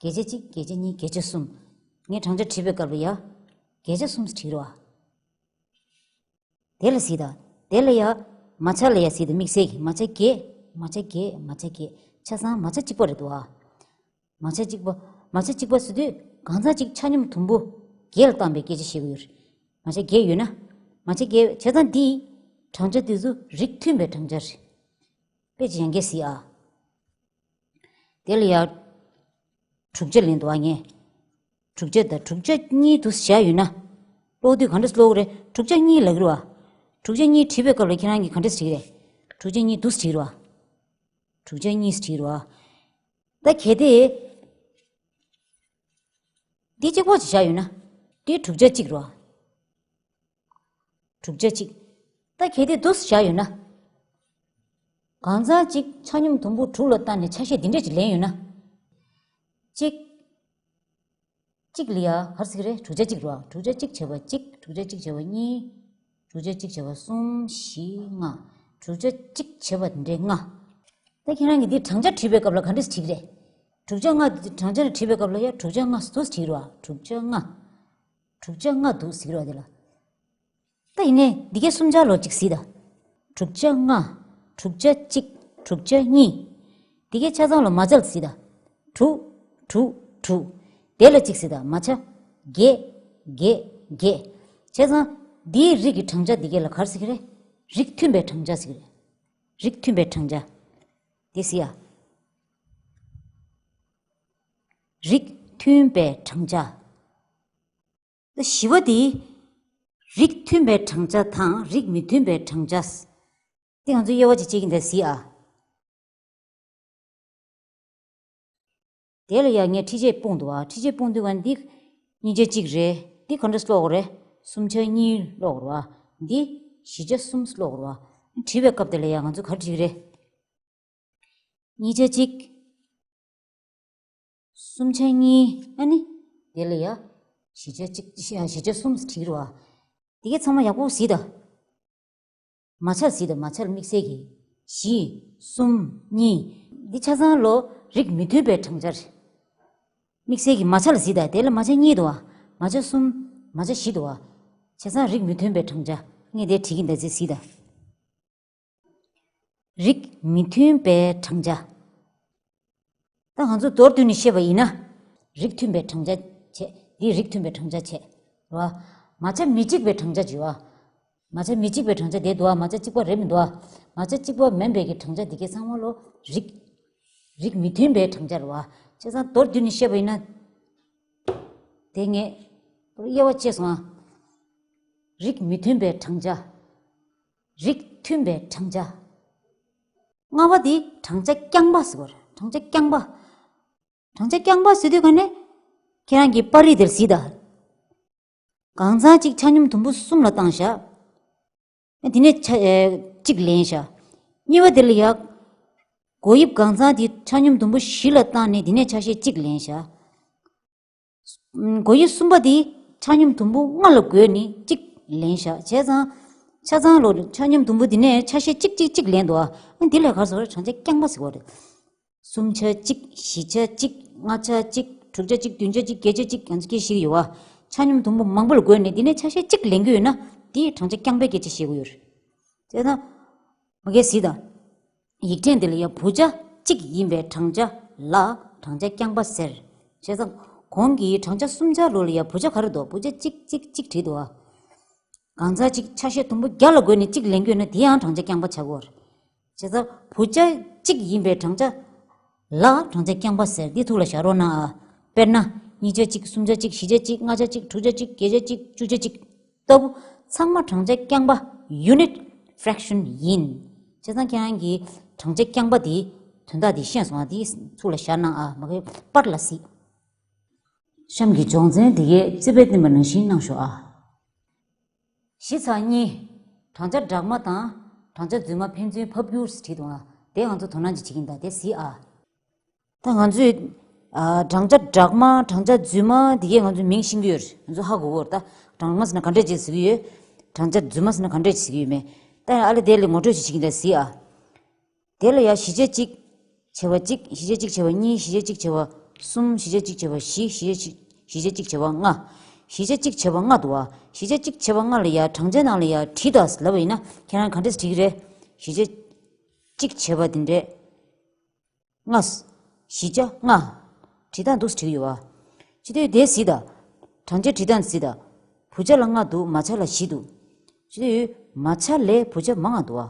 བརྒྱད་ཆ་གཅིག་བརྒྱད་ཆ་གཉིས། བརྒྱད་ཆ་གསུམ། ངས་བགྲང་བྱ་བྲིས་པའི་སྐབས་ལ་ཡ། བརྒྱད་ཆ་གསུམ་བྲིས་རོགས་ཨ། དེ་ལ་གཟིགས་དང་། དེ་ལ་ཡ། མ་ཆ་ལ་ཡ་གཟིགས་དང་། དམིགས་བསལ་གྱི་མ་ཆ་བརྒྱད། མ་ཆ་བརྒྱད། མ་ཆ་བརྒྱད། ཆ་ཚང་མ་ཆ་གཅིག་པ་རེད་འདུག་ཨ། མ་ཆ་གཅིག་པ། མ་ཆ་གཅིག་པ་ཟེར་དུས་གང་ཚང་གཅིག་ཆ་སྙོམས་དུམ་བུ་བརྒྱད་ལ་བཏང་པའི་སྐད་ཆ་བཤད་ཀྱི་ཡོད་རེད། མ་ཆ་བརྒྱད་ཡོད་ན། མ་ཆ་བརྒྱད་བྱས་ཙང་འདི། བགྲང་བྱ་འདི་ཚོ་རིགས་མཐུན་པའི་བགྲང་བྱ་རེད། དཔེ་ཅིག་ཡང་བསྐྱར་གཟིགས་ཨ། དེ་ལ་ཡ། དྲུག་ཆ་ལེན་འདུག་ཨ་ངས། དྲུག་ཆ་དང་དྲུག་ཆ་གཉིས་འདུག་སེ་བཞག་ཡོད་ན། ཀློག་དུས་ག་འདྲས་ཀློག་གི་རེད། དྲུག་ཆ་གཉིས་ལབ་ཀྱི་རེད་བ། དྲུག་ཆ་གཉིས་བྲིས་པའི་སྐབས་ལ་ཁྱེད་རང་གིས་ག་འདྲས་བྲིས་ཀྱི་རེད། དྲུག་ཆ་གཉིས་འདུག་སེ་བྲིས་ཀྱི་རེད་བ། དྲུག་ཆ་གཉིས་བྲིས་ཀྱི་རེད་བ། ད་གལ་ཏེ། འདི་གཅིག་པོ་ཅིག་བཞག་ཡོད་ན། འདི་དྲུག་ཆ་གཅིག་རེད་བ། དྲུག་ཆ་གཅིག་ད་གལ་ཏེ་འདུག་སེ་བཞག་ཡོད་ན། གང་ཚང་གཅིག་ཆ་སྙོམས་དུམ་བུ་དྲུག་ལ་བཏང་ནས་ཆ་ཤས་འདི་འདྲས་ཅིག་ལེན་ཡོད་ན། གཅིག་གཅིག་ལ་ཡ་ག་རེ་ཟེར་གྱི་རེད། དྲུག་ཆ་གཅིག་རེད་བ། དྲུག་ཆ་གཅིག་བྱས་པ་གཅིག་དྲུག་ཆ་གཅིག་བྱས་པ་གཉིས། དྲུག་ཆ་གཅིག་བྱས་པ་གསུམ། བཞི། ལྔ། དྲུག་ཆ་གཅིག་བྱས་པ་འདི་འདྲའི་ལྔ། ད་ཁྱེད་རང་གིས་འདི་བགྲང་བྱ་བྲིས་པའི་སྐབས་ལ་ག་འདྲས་བྲིས་ཀྱི་རེད། དྲུག་ཆ་ལྔ་འདི་བགྲང་བྱ་བྲིས་པའི་སྐབས་ལ་ཡ་དྲུག་ཆ་ལྔ་འདུག་སེ་བྲིས་རེད་བ། དྲུག་ཆ་ལྔ། དྲུག་ཆ་ལྔ་འདུག་སེ་བྲིས་རེད་བ་འདི་ལ། ད་ཡིན་ནའི་འདི་གའི་གསུམ་ཆར་ལོ་གཅིག་གཟིགས་དང་། དྲུག་ཆ་ལྔ། དྲུག་ཆ་གཅིག་དྲུག་ཆ་གཉིས། འདི་གའི་ཆ་ཚང་ལ་མ་ཆ་ལ་ཟེར་ད། དྲུག་དྲུག་དྲུག་དེ་ལ་གཅིག་ཟེར་ད། མ་ཆ་བརྒྱད་བརྒྱད་བརྒྱད། བྱས་ཙང་འདིའི་རིགས་ཀྱི་བགྲང་བྱ་འདི་གའི་ལ་ག་རེ་ཟེར་གྱི་རེད། རིགས་མཐུན་པའི་བགྲང་བྱ་ཟེར་གྱི་རེད། རིགས་མཐུན་པའི་བགྲང་བྱ། དེ་ཟེར་ཡ། རིགས་མཐུན་པའི་བགྲང་བྱ། ད་བཞི་པ་དེ། རིགས་མཐུན་པའི་བགྲང་བྱ་དང་རིགས་མི་མཐུན་པའི་བགྲང་བྱ། དེ་ང་ཚོས་དབྱེ་བ་ཅིག་ཕྱེ་གི་འདུག་ཟེར་ཡ། དེ་ལ་ཡང་ངས་འཕྲི་ཆས་སྤུངས་འདུག་བ། འཕྲི་ཆས་སྤུངས་དུས་ཀ་འདི་གཉིས་ཆ་གཅིག་རེད། འདི་ག་འདྲ་ཀློག་དགོས་རེད། གསུམ་ཆ་གཉིས་ཀློག་དགོས་རེད་བ། འདི་བཞི་ཆ་གསུམ་ཀློག་དགོས་རེད་བ། བྲིས་པའི་སྐབས་དེ་ལ་ཡང་ང་ཚོས་ག་རེ་བྲིས་ཀྱི་རེད། གཉིས་ཆ་གཅིག་གསུམ་ཆ་གཉིས། ཨ་ནི། དེ་ལ་ཡ། བཞི་ཆ་གཅིག་བཞི་ཆ་གསུམ་བྲིས་ཀྱི་རེད་བ། དེ་གའི་ཚང་མ་ཡག་པོ་གཟིགས་དང་། མ་ཆ་ལ་གཟིགས་དང་། མ་ཆ་ལ་དམིགས་བསལ་གྱི། བཞི། གསུམ། གཉིས། འདི་ཆ་ཚང་ལོ་རིགས་མི་མཐུན་པའི་བགྲང་བྱ་རེད། དམིགས་བསལ་གྱི་མ་ཆ་ལ་གཟིགས་དང་། དེ་ལ་མ་ཆ་གཉིས་འདུག་བ། མ་ཆ་གསུམ། མ་ཆ་བཞི་འདུག་བ། བྱས་ཙང་རིགས་མི་མཐུན་པའི་བགྲང་བྱ། ངས་དེ་བྲིས་ཀྱི་འདུག་ཟེར་གཟིགས་དང་། རིགས་མི་མཐུན་པའི་བགྲང་བྱ། ད་ང་ཚོ་མདོར་བསྡུས་ནས་བཤད་པ་ཡིན་ན། རིགས་མཐུན་པའི་བགྲང་བྱ་བྱས། འདི་རིགས་མཐུན་པའི་བགྲང་བྱ་བྱས། རེད་བ། མ་ཆ་མི་གཅིག་པའི་བགྲང་བྱ་བྱས་བ། མ་ཆ་མི་གཅིག་པའི་བགྲང་བྱ་དེ་འདུག་བ། མ་ཆ་གཅིག་པ་རེད་མི་འདུག་བ། མ་ཆ་གཅིག་པ་མིན་པའི་གི་བགྲང་བྱ་འདི་གའི་ཚང་མ་ལོ་རིགས། རིགས་མི་མཐུན་པའི་བགྲང་བྱ་རེད་བ། བྱས་ཙང་མདོར་བསྡུས་ནས་བཤད་པ་ཡིན་ན། དེ་ངས་དབྱེ་བ་ཕྱེ་སོང་ཨ། རིགས་མི་མཐུན་པའི་བགྲང་བྱ། རིགས་མཐུན་པའི་བགྲང་བྱ། ལྔ་པ་དེ་བགྲང་བྱ་རྐྱང་པ་ཟེར་བ་རེད། བགྲང་བྱ་རྐྱང་པ། བགྲང་བྱ་རྐྱང་པ་ཟེར་དུས་ག་ནས། ཁྱེད་རང་གིས་པར་རིས་དེར་གཟིགས་དང་། གང་ཚང་གཅིག་ཆ་སྙོམས་དུམ་བུ་གསུམ་ལ་བཏང་བཞག་དེ་ནས་ཆ་ཨེ་གཅིག་ལེན་བཞག་གཉིས་པ་དེ་ལ་ཡ། སྒོ་དབྱིབས་གང་ཚང་དེ་ཆ་སྙོམས་དུམ་བུ་བཞི་ལ་བཏང་ནས་དེ་ནས་ཆ་ཤས་གཅིག་ལེན་བཞག་སྒོ་དབྱིབས་གསུམ་པ་དེ་ཆ་སྙོམས་དུམ་བུ་ལྔ་ལ་བགོས་ནས་གཅིག་ལེན་བཞག་བྱས་ཙང་། ཆ་ཚང་ལོ་ཆ་སྙོམས་དུམ་བུ་དེ་ནས་ཆ་ཤས་གཅིག་གཅིག་གཅིག་ལེན་འདུག་ཨ། འདི་ལས་ག་རེ་ཟེར་བ་རེད། བགྲང་བྱ་རྐྱང་པ་ཟེར་བ་རེད། གསུམ་ཆ་གཅིག་བཞི་ཆ་གཅིག་ལྔ་ཆ་གཅིག་དྲུག་ཆ་གཅིག་བདུན་ཆ་གཅིག་བརྒྱད་ཆ་གཅིག་ཡང་ཅིག་སྐད་ཆ་ཞིག་ཡོད་བ། ཆ་སྙོམས་དུམ་བུ་མང་པོ་ལ་བགོས་ནས་འདི་ནས་ཆ་ཤས་གཅིག་ལེན་གྱི་ཡོད་ན་དེ་བགྲང་བྱ་རྐྱང་པའི་སྐད་ཆ་བཤད་ཀྱི་ཡོད་རེད། བྱས་ན། མ་གས་གཟིགས་དང་། ཡིག་ཕྲེང་འདི་ལ་ཡ་བུ་ཆ་གཅིག་ཡིན་པའི་བགྲང་བྱ་ལ་བགྲང་བྱ་རྐྱང་པ་ཟེར། བྱས་ཙང་། གོང་གི་བགྲང་བྱ་གསུམ་ཆ་ལོ་ལ་ཡ་བུ་ཆ་ག་རེ་འདུག་བུ་ཆ་གཅིག་གཅིག་གཅིག་བྲིས་འདུག་ཨ། གང་ཚང་གཅིག་ཆ་ཤས་དུམ་བུ་བརྒྱ་ལ་བགོས་ནས་གཅིག་ལེན་དགོས་ན་དེ་ཡང་བགྲང་བྱ་རྐྱང་པ་ཆགས་ཀྱི་ཡོད་རེད། བྱས་ཙང་བུ་ཆ་གཅིག་ཡིན་པའི་བགྲང་བྱ་ལ་བགྲང་བྱ་རྐྱང་པ་ཟེར་འདི་ཐུགས་ལ་བཞག་རོགས་གནང་ཨ། དཔེར་ན། གཉིས་ཆ་གཅིག་གསུམ་ཆ་གཅིག་བཞི་ཆ་གཅིག་ལྔ་ཆ་གཅིག་དྲུག་ཆ་གཅིག་བརྒྱད་ཆ་གཅིག་བཅུ་ཆ་གཅིག་ལྟ་བུ་ཚང་མ་བགྲང་བྱ་རྐྱང་པ་unit fraction ཡིན། བྱས་ཙང་ཁྱེད་རང་གིས་བགྲང་བྱ་རྐྱང་པ་དེའི་དོན་དག་དེ་ཤེས་སོང་ཨ། དེ་ཚུར་ལ་བཞག་གནང་ཨ། མ་གི་པར་ལ་གཟིགས། གཤམ་གྱི་སྦྱོང་ཚན་འདི་གས་རྩིས་པས་བསྟན་པ་ནང་བཞིན་གནང་ཤོག་ཨ། གཞི་ཚར་གཉིས། བགྲང་བྱ་སྦྲགས་མ་དང་བགྲང་བྱ་རྫུན་མ་ཕན་ཚུན་ཕབ་བསྒྱུར་ཟེར་བྲིས་འདུག་ཨ། དེ་ང་ཚོ་དོ་སྣང་ཅིག་བྱེད་ཀྱིན་གདའ་དེ་གཟིགས་ཨ། ད་ང་ཚོས་ཨ། བགྲང་བྱ་སྦྲགས་མ་བགྲང་བྱ་རྫུན་མ་འདི་གས་ང་ཚོས་མིང་ཤེས་ཀྱི་ཡོད་རེད། ང་ཚོ་ཧ་གོ་གི་ཡོད་རེད། ད་སྦྲགས་མ་ཟེར་ན་ག་འདྲས་ཅིག་ཟེར་གྱི་ཡོད། བགྲང་བྱ་རྫུན་མ་ཟེར་ན་ག་འདྲས་ཅིག་ཟེར་གྱི་ཡོད་མེད། ད་ཡང་ཨ་ལེ་དེ་ལས་ངོ་སྤྲོད་ཅིག་བྱེད་ཀྱིན་གདའ་གཟིགས་ཨ། དེ་ལ་ཡང་བཞི་ཆ་གཅིག་བྱས་པ་གཅིག་བཞི་ཆ་གཅིག་བྱས་པ་གཉིས། བཞི་ཆ་གཅིག་བྱས་པ་གསུམ། བཞི་ཆ་གཅིག་བྱས་པ་བཞི། བཞི་ཆ་གཅིག་བཞི་ཆ་གཅིག་བྱས་པ་ལྔ། བཞི་ཆ་གཅིག་བྱས་པ་ལྔ་འདུག་བ། བཞི་ཆ་གཅིག་བྱས་པ་ལྔ་ལ་ཡང་བགྲང་བྱའི་ནང་ལ་ཡང་བྲིས་དང་ལབ་པ་ཡིན་ན་ཁྱེད་རང་ག་འདྲས་བྲིས་ཀྱི་རེད། བཞི་ཆ་གཅིག་བྱས་པ་དེ་འདྲས། ལྔ། བཞི་ཆ་ལྔ། བྲིས་སྟངས་འདུག་སེ་བྲིས་ཀྱི་ཡོད་བ། སྤྱི་འཐུས་དེ་གཟིགས་དང་། བགྲང་བྱའི་བྲིས་སྟངས་གཟིགས་དང་། བུ་ཆ་ལ་ལྔ་འདུག་མ་ཆ་ལ་བཞི་འདུག་སྤྱི་འཐུས་མ་ཆ་ལས་བུ་ཆ་མང་བ་འདུག་བ།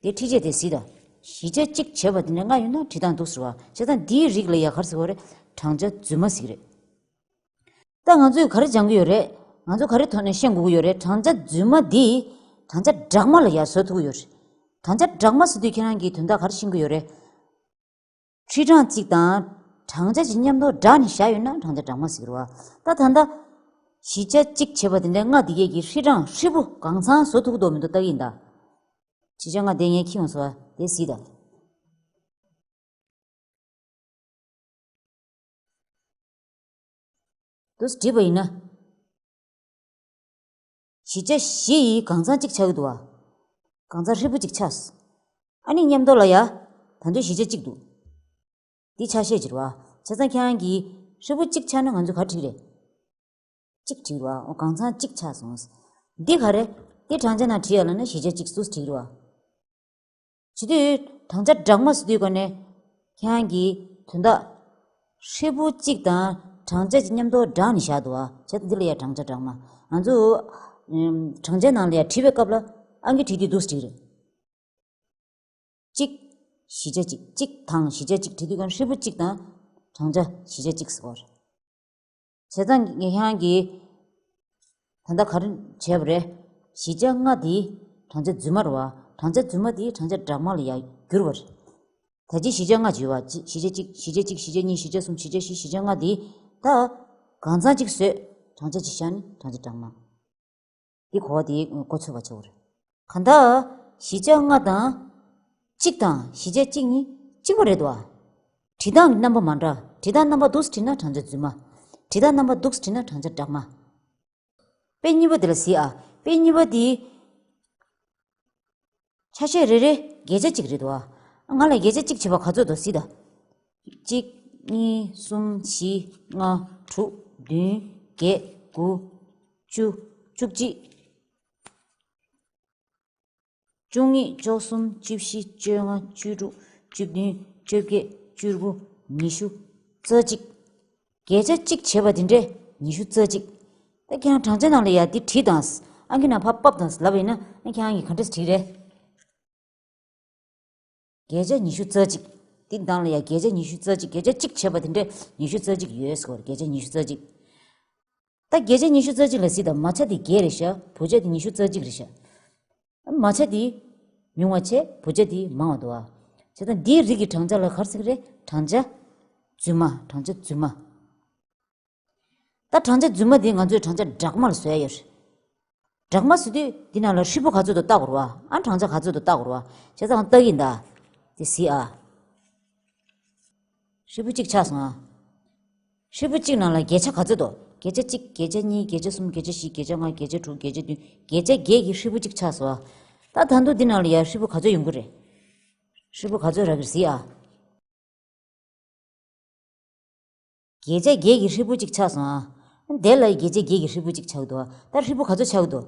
དེ་འཕྲི་བཅད་དེ་གཟིགས་དང་། བཞི་ཆ་གཅིག་བྱས་པ་དེ་འདྲ་ལྔ་ཡོད་ན་བྲིས་སྟངས་འདུག་ཟེར་བ། བྱས་ཙང་འདིའི་རིགས་ལ་ཡ་ག་རེ་ཟེར་བ་རེད། བགྲང་བྱ་རྫུན་མ་ཟེར་གྱི་རེད། ད་ང་ཚོས་ག་རེ་སྦྱང་གི་ཡོད་རེད། ང་ཚོ་ག་རེ་ཐོག་ནས་ཤེས་དགོས་ཀྱི་ཡོད་རེད། བགྲང་བྱ་རྫུན་མ་འདི་བགྲང་བྱ་སྦྲགས་མ་ལ་ཡར་བཟོ་ཐུབ་ཀྱི་ཡོད་རེད། བགྲང་བྱ་སྦྲགས་མ་ཟེར་དུས་ཁྱེད་རང་གིས་དོན་དག་ག་རེ་ཤེས་ཀྱི་ཡོད་རེད། ཧྲིལ་གྲངས་གཅིག་དང་བགྲང་བྱ་གཅིག་མཉམ་དུ་སྦྲགས་ནས་བཞག་ཡོད་ན་བགྲང་བྱ་སྦྲགས་མ་ཟེར་གྱི་རེད་བ། ད་ད་ལྟ་བཞི་ཆ་གཅིག་བྱས་པ་དེ་འདྲའི་ལྔ་འདི་གས་ཀྱི་ཧྲིལ་གྲངས་ཧྲིལ་པོ་གང་ཚང་བཟོ་ཐུབ་ཀྱི་འདུག་མི་འདུག་ལྟ་གི་ཡིན་ད། བཞི་ཆ་ལྔ་དེ་ངས་ཁྱེར་ཡོང་སོང་བ་དེ་གཟིགས་དང་། དུས་བྲིས་པ་ཡིན་ན། བཞི་ཆ་བཞི་ཡི་གང་ཚང་གཅིག་ཆགས་ཀྱི་འདུག་བ། གང་ཚང་ཧྲིལ་པོ་གཅིག་ཆགས། ཨ་ནི་མཉམ་དུ་ལ་ཡ། ད་དུང་བཞི་ཆ་གཅིག་འདུག་འདི་ཆ་ཤས་བྱེད་རེད་བ། བྱས་ཙང་ཁྱེད་རང་གིས་ཧྲིལ་པོ་གཅིག་ཆགས་ན་ང་ཚོས་ག་རེ་བྲིས་རེད། གཅིག་བྲིས་རེད་བ། འོ་གང་ཚང་གཅིག་ཆགས་སོང་། འདི་ག་རེ། འདི་བགྲང་བྱ་ནང་བྲིས་ཡ་ལ་ན་བཞི་ཆ་གཅིག་སུ་བྲིས་རེད་བ། བྱེད་དུས། བགྲང་བྱ་སྦྲགས་མ་ཟེར་དུས་ག་ནས་ཁྱེད་རང་གིས་དོན་དག་ཧྲིལ་པོ་གཅིག་དང་བགྲང་བྱ་གཅིག་མཉམ་དུ་སྦྲགས་ནས་བཞག་འདུག་བ། བྱས་ཙང་འདི་ལ་ཡ་བགྲང་བྱ་སྦྲགས་མ། ང་ཚོ་ཨམ། བགྲང་བྱའི་ནང་ལ་ཡ་བྲིས་པའི་སྐབས་ལ་ཨང་ཀི་བྲིས་དུས་འདུག་སེ་བྲིས་རེད། གཅིག་གཞིས་ཆགས་གཅིག་གཅིག་དང་གཞིས་ཆགས་གཅིག་བྲིས་དུས་ག་ནས་ཧྲིལ་པོ་གཅིག་དང་བགྲང་བྱ་གཞིས་ཆགས་གཅིག་ཟེར་བ་རེད། བྱས་ཙང་ངས་ཁྱེད་རང་གིས་ད་ལྟ་ག་རེ་བྱས་པ་རེད། གཞིས་ཆགས་ལྔ་དེ་བགྲང་བྱ་རྫུན་མ་རེད་བ། བགྲང་བྱ་རྫུན་མ་དེ་བགྲང་བྱ་སྦྲགས་མ་ལ་ཡར་བསྒྱུར་བ་རེད། ད་ཅི་གཞིས་ཆགས་ལྔ་བྱས་པ། གཅིག་གཞིས་ཆགས་གཅིག་གཞིས་ཆགས་གཅིག་གཞིས་ཆགས་གཉིས་གཞིས་ཆགས་གསུམ་གཞིས་ཆགས་བཞི་གཞིས་ཆགས་ལྔ་དེ་ད་གང་ཚང་གཅིག་བཟོས། བགྲང་བྱ་གཅིག་བཞག་ནས་བགྲང་བྱ་སྦྲགས་མ། འདི་གོ་བ་དེ་མགོ་ཚོས་པ་བྱེད་དགོས་རེད། གང་ལྟར་གཞིས་ཆགས་ལྔ་དང་གཅིག་དང་གཞིས་ཆགས་གཅིག་གཉིས་གཅིག་པ་རེད་འདུག་བ། བྲིས་སྟངས་ཀྱི་རྣམ་པ་མ་འདྲ། བྲིས་སྟངས་རྣམ་པ་འདུག་སེ་བྲིས་ན་བགྲང་བྱ་རྫུན་མ། བྲིས་སྟངས་རྣམ་པ་འདུག་སེ་བྲིས་ན་བགྲང་བྱ་སྦྲགས་མ། དཔེ་གཉིས་པ་དེ་ལ་གཟིགས་ཨ། དཔེ་གཉིས་པ་དེ་ཆ་ཤས་རེ་རེ་བརྒྱད་ཆ་གཅིག་རེད་འདུག་ཨ། ང་ལ་བརྒྱད་ཆ་གཅིག་བྱས་པ་ག་ཚོད་འདུག་གཟིགས་དང་། གཅིག་གཉིས། གསུམ། བཞི། ལྔ། དྲུག་བདུན། བརྒྱད། དགུ། བཅུ། བཅུ་གཅིག་བཅུ་གཉིས། བཅུ་གསུམ། བཅུ་བཞི། བཅོ་ལྔ། བཅུ་དྲུག་བཅུ་བདུན། བཅོ་བརྒྱད། བཅུ་དགུ། ཉི་ཤུ། རྩ་གཅིག་བརྒྱད་ཆ་གཅིག་བྱས་པ་དེ་འདྲས་ཉི་ཤུ་རྩ་གཅིག་ད་ཁྱེད་རང་བགྲང་བྱ་ནང་ལ་ཡ་འདི་བྲིས་དང་། ཨང་ཀི་ནང་ཕར་ཕབ་དང་ལབ་པ་ཡིན་ན་ཨ་ཁྱེད་རང་གིས་ག་འདྲས་བྲིས་རེད། བརྒྱད་ཆ་ཉི་ཤུ་རྩ་གཅིག་འདི་ནང་ལ་ཡ་བརྒྱད་ཆ་ཉི་ཤུ་རྩ་གཅིག་བརྒྱད་ཆ་གཅིག་བྱས་པ་དེ་འདྲས་ཉི་ཤུ་རྩ་གཅིག་ཡོད་ཟེར་བ་རེད། བརྒྱད་ཆ་ཉི་ཤུ་རྩ་གཅིག་ད་བརྒྱད་ཆ་ཉི་ཤུ་རྩ་གཅིག་ལ་གཟིགས་དང་། མ་ཆ་དེ་བརྒྱད་རེད་ཤག་བུ་ཆ་དེ་ཉི་ཤུ་རྩ་གཅིག་རེད་ཤག་མ་ཆ་དེ་ཉུང་བ་བྱས། བུ་ཆ་དེ་མང་བ་འདུག་བ། བྱས་ཙང་འདིའི་རིགས་ཀྱི་བགྲང་བྱ་ལ་ག་རེ་ཟེར་གྱི་རེད། བགྲང་བྱ་རྫུན་མ། བགྲང་བྱ་རྫུན་མ། ད་བགྲང་བྱ་རྫུན་མ་དེ་ང་ཚོས་བགྲང་བྱ་སྦྲགས་མ་ལ་བཟོ་ཡ་ཡོད་རེད། སྦྲགས་མ་ཟེར་དུས་འདི་ནང་ལ་ཧྲིལ་པོ་ག་ཚོད་འདུག་བལྟ་དགོས་རེད་བ། ཨ་བགྲང་བྱ་ག་ཚོད་འདུག་བལྟ་དགོས་རེད་བ། བྱས་ཙང་བལྟ་གི་ཡིན་ད། དེ་གཟིགས་ཨ། ཧྲིལ་པོ་གཅིག་ཆགས་སོང་ཨ། ཧྲིལ་པོ་གཅིག་ནང་ལ་བརྒྱད་ཆ་ག་ཚོད་འདུག་བརྒྱད་ཆ་གཅིག་བརྒྱད་ཆ་གཉིས། བརྒྱད་ཆ་གསུམ། བརྒྱད་ཆ་བཞི། བརྒྱད་ཆ་ལྔ། བརྒྱད་ཆ་དྲུག་བརྒྱད་ཆ་བདུན། བརྒྱད་ཆ་བརྒྱད་ཀྱི་ཧྲིལ་པོ་གཅིག་ཆགས་སོང་ཨ། ད་ད་དུང་འདི་ནང་ལ་ཡ་ཧྲིལ་པོ་ག་ཚོད་ཡོང་གི་རེད། ཧྲིལ་པོ་ག་ཚོད་རག་གི་རེད་གཟིགས་ཨ། བརྒྱད་ཆ་བརྒྱད་ཀྱི་ཧྲིལ་པོ་གཅིག་ཆགས་སོང་ཨ། དེ་ལ་བརྒྱད་ཆ་བརྒྱད་ཀྱི་ཧྲིལ་པོ་གཅིག་ཆགས་འདུག་ད་ཧྲིལ་པོ་ག་ཚོད་ཆགས་འདུག་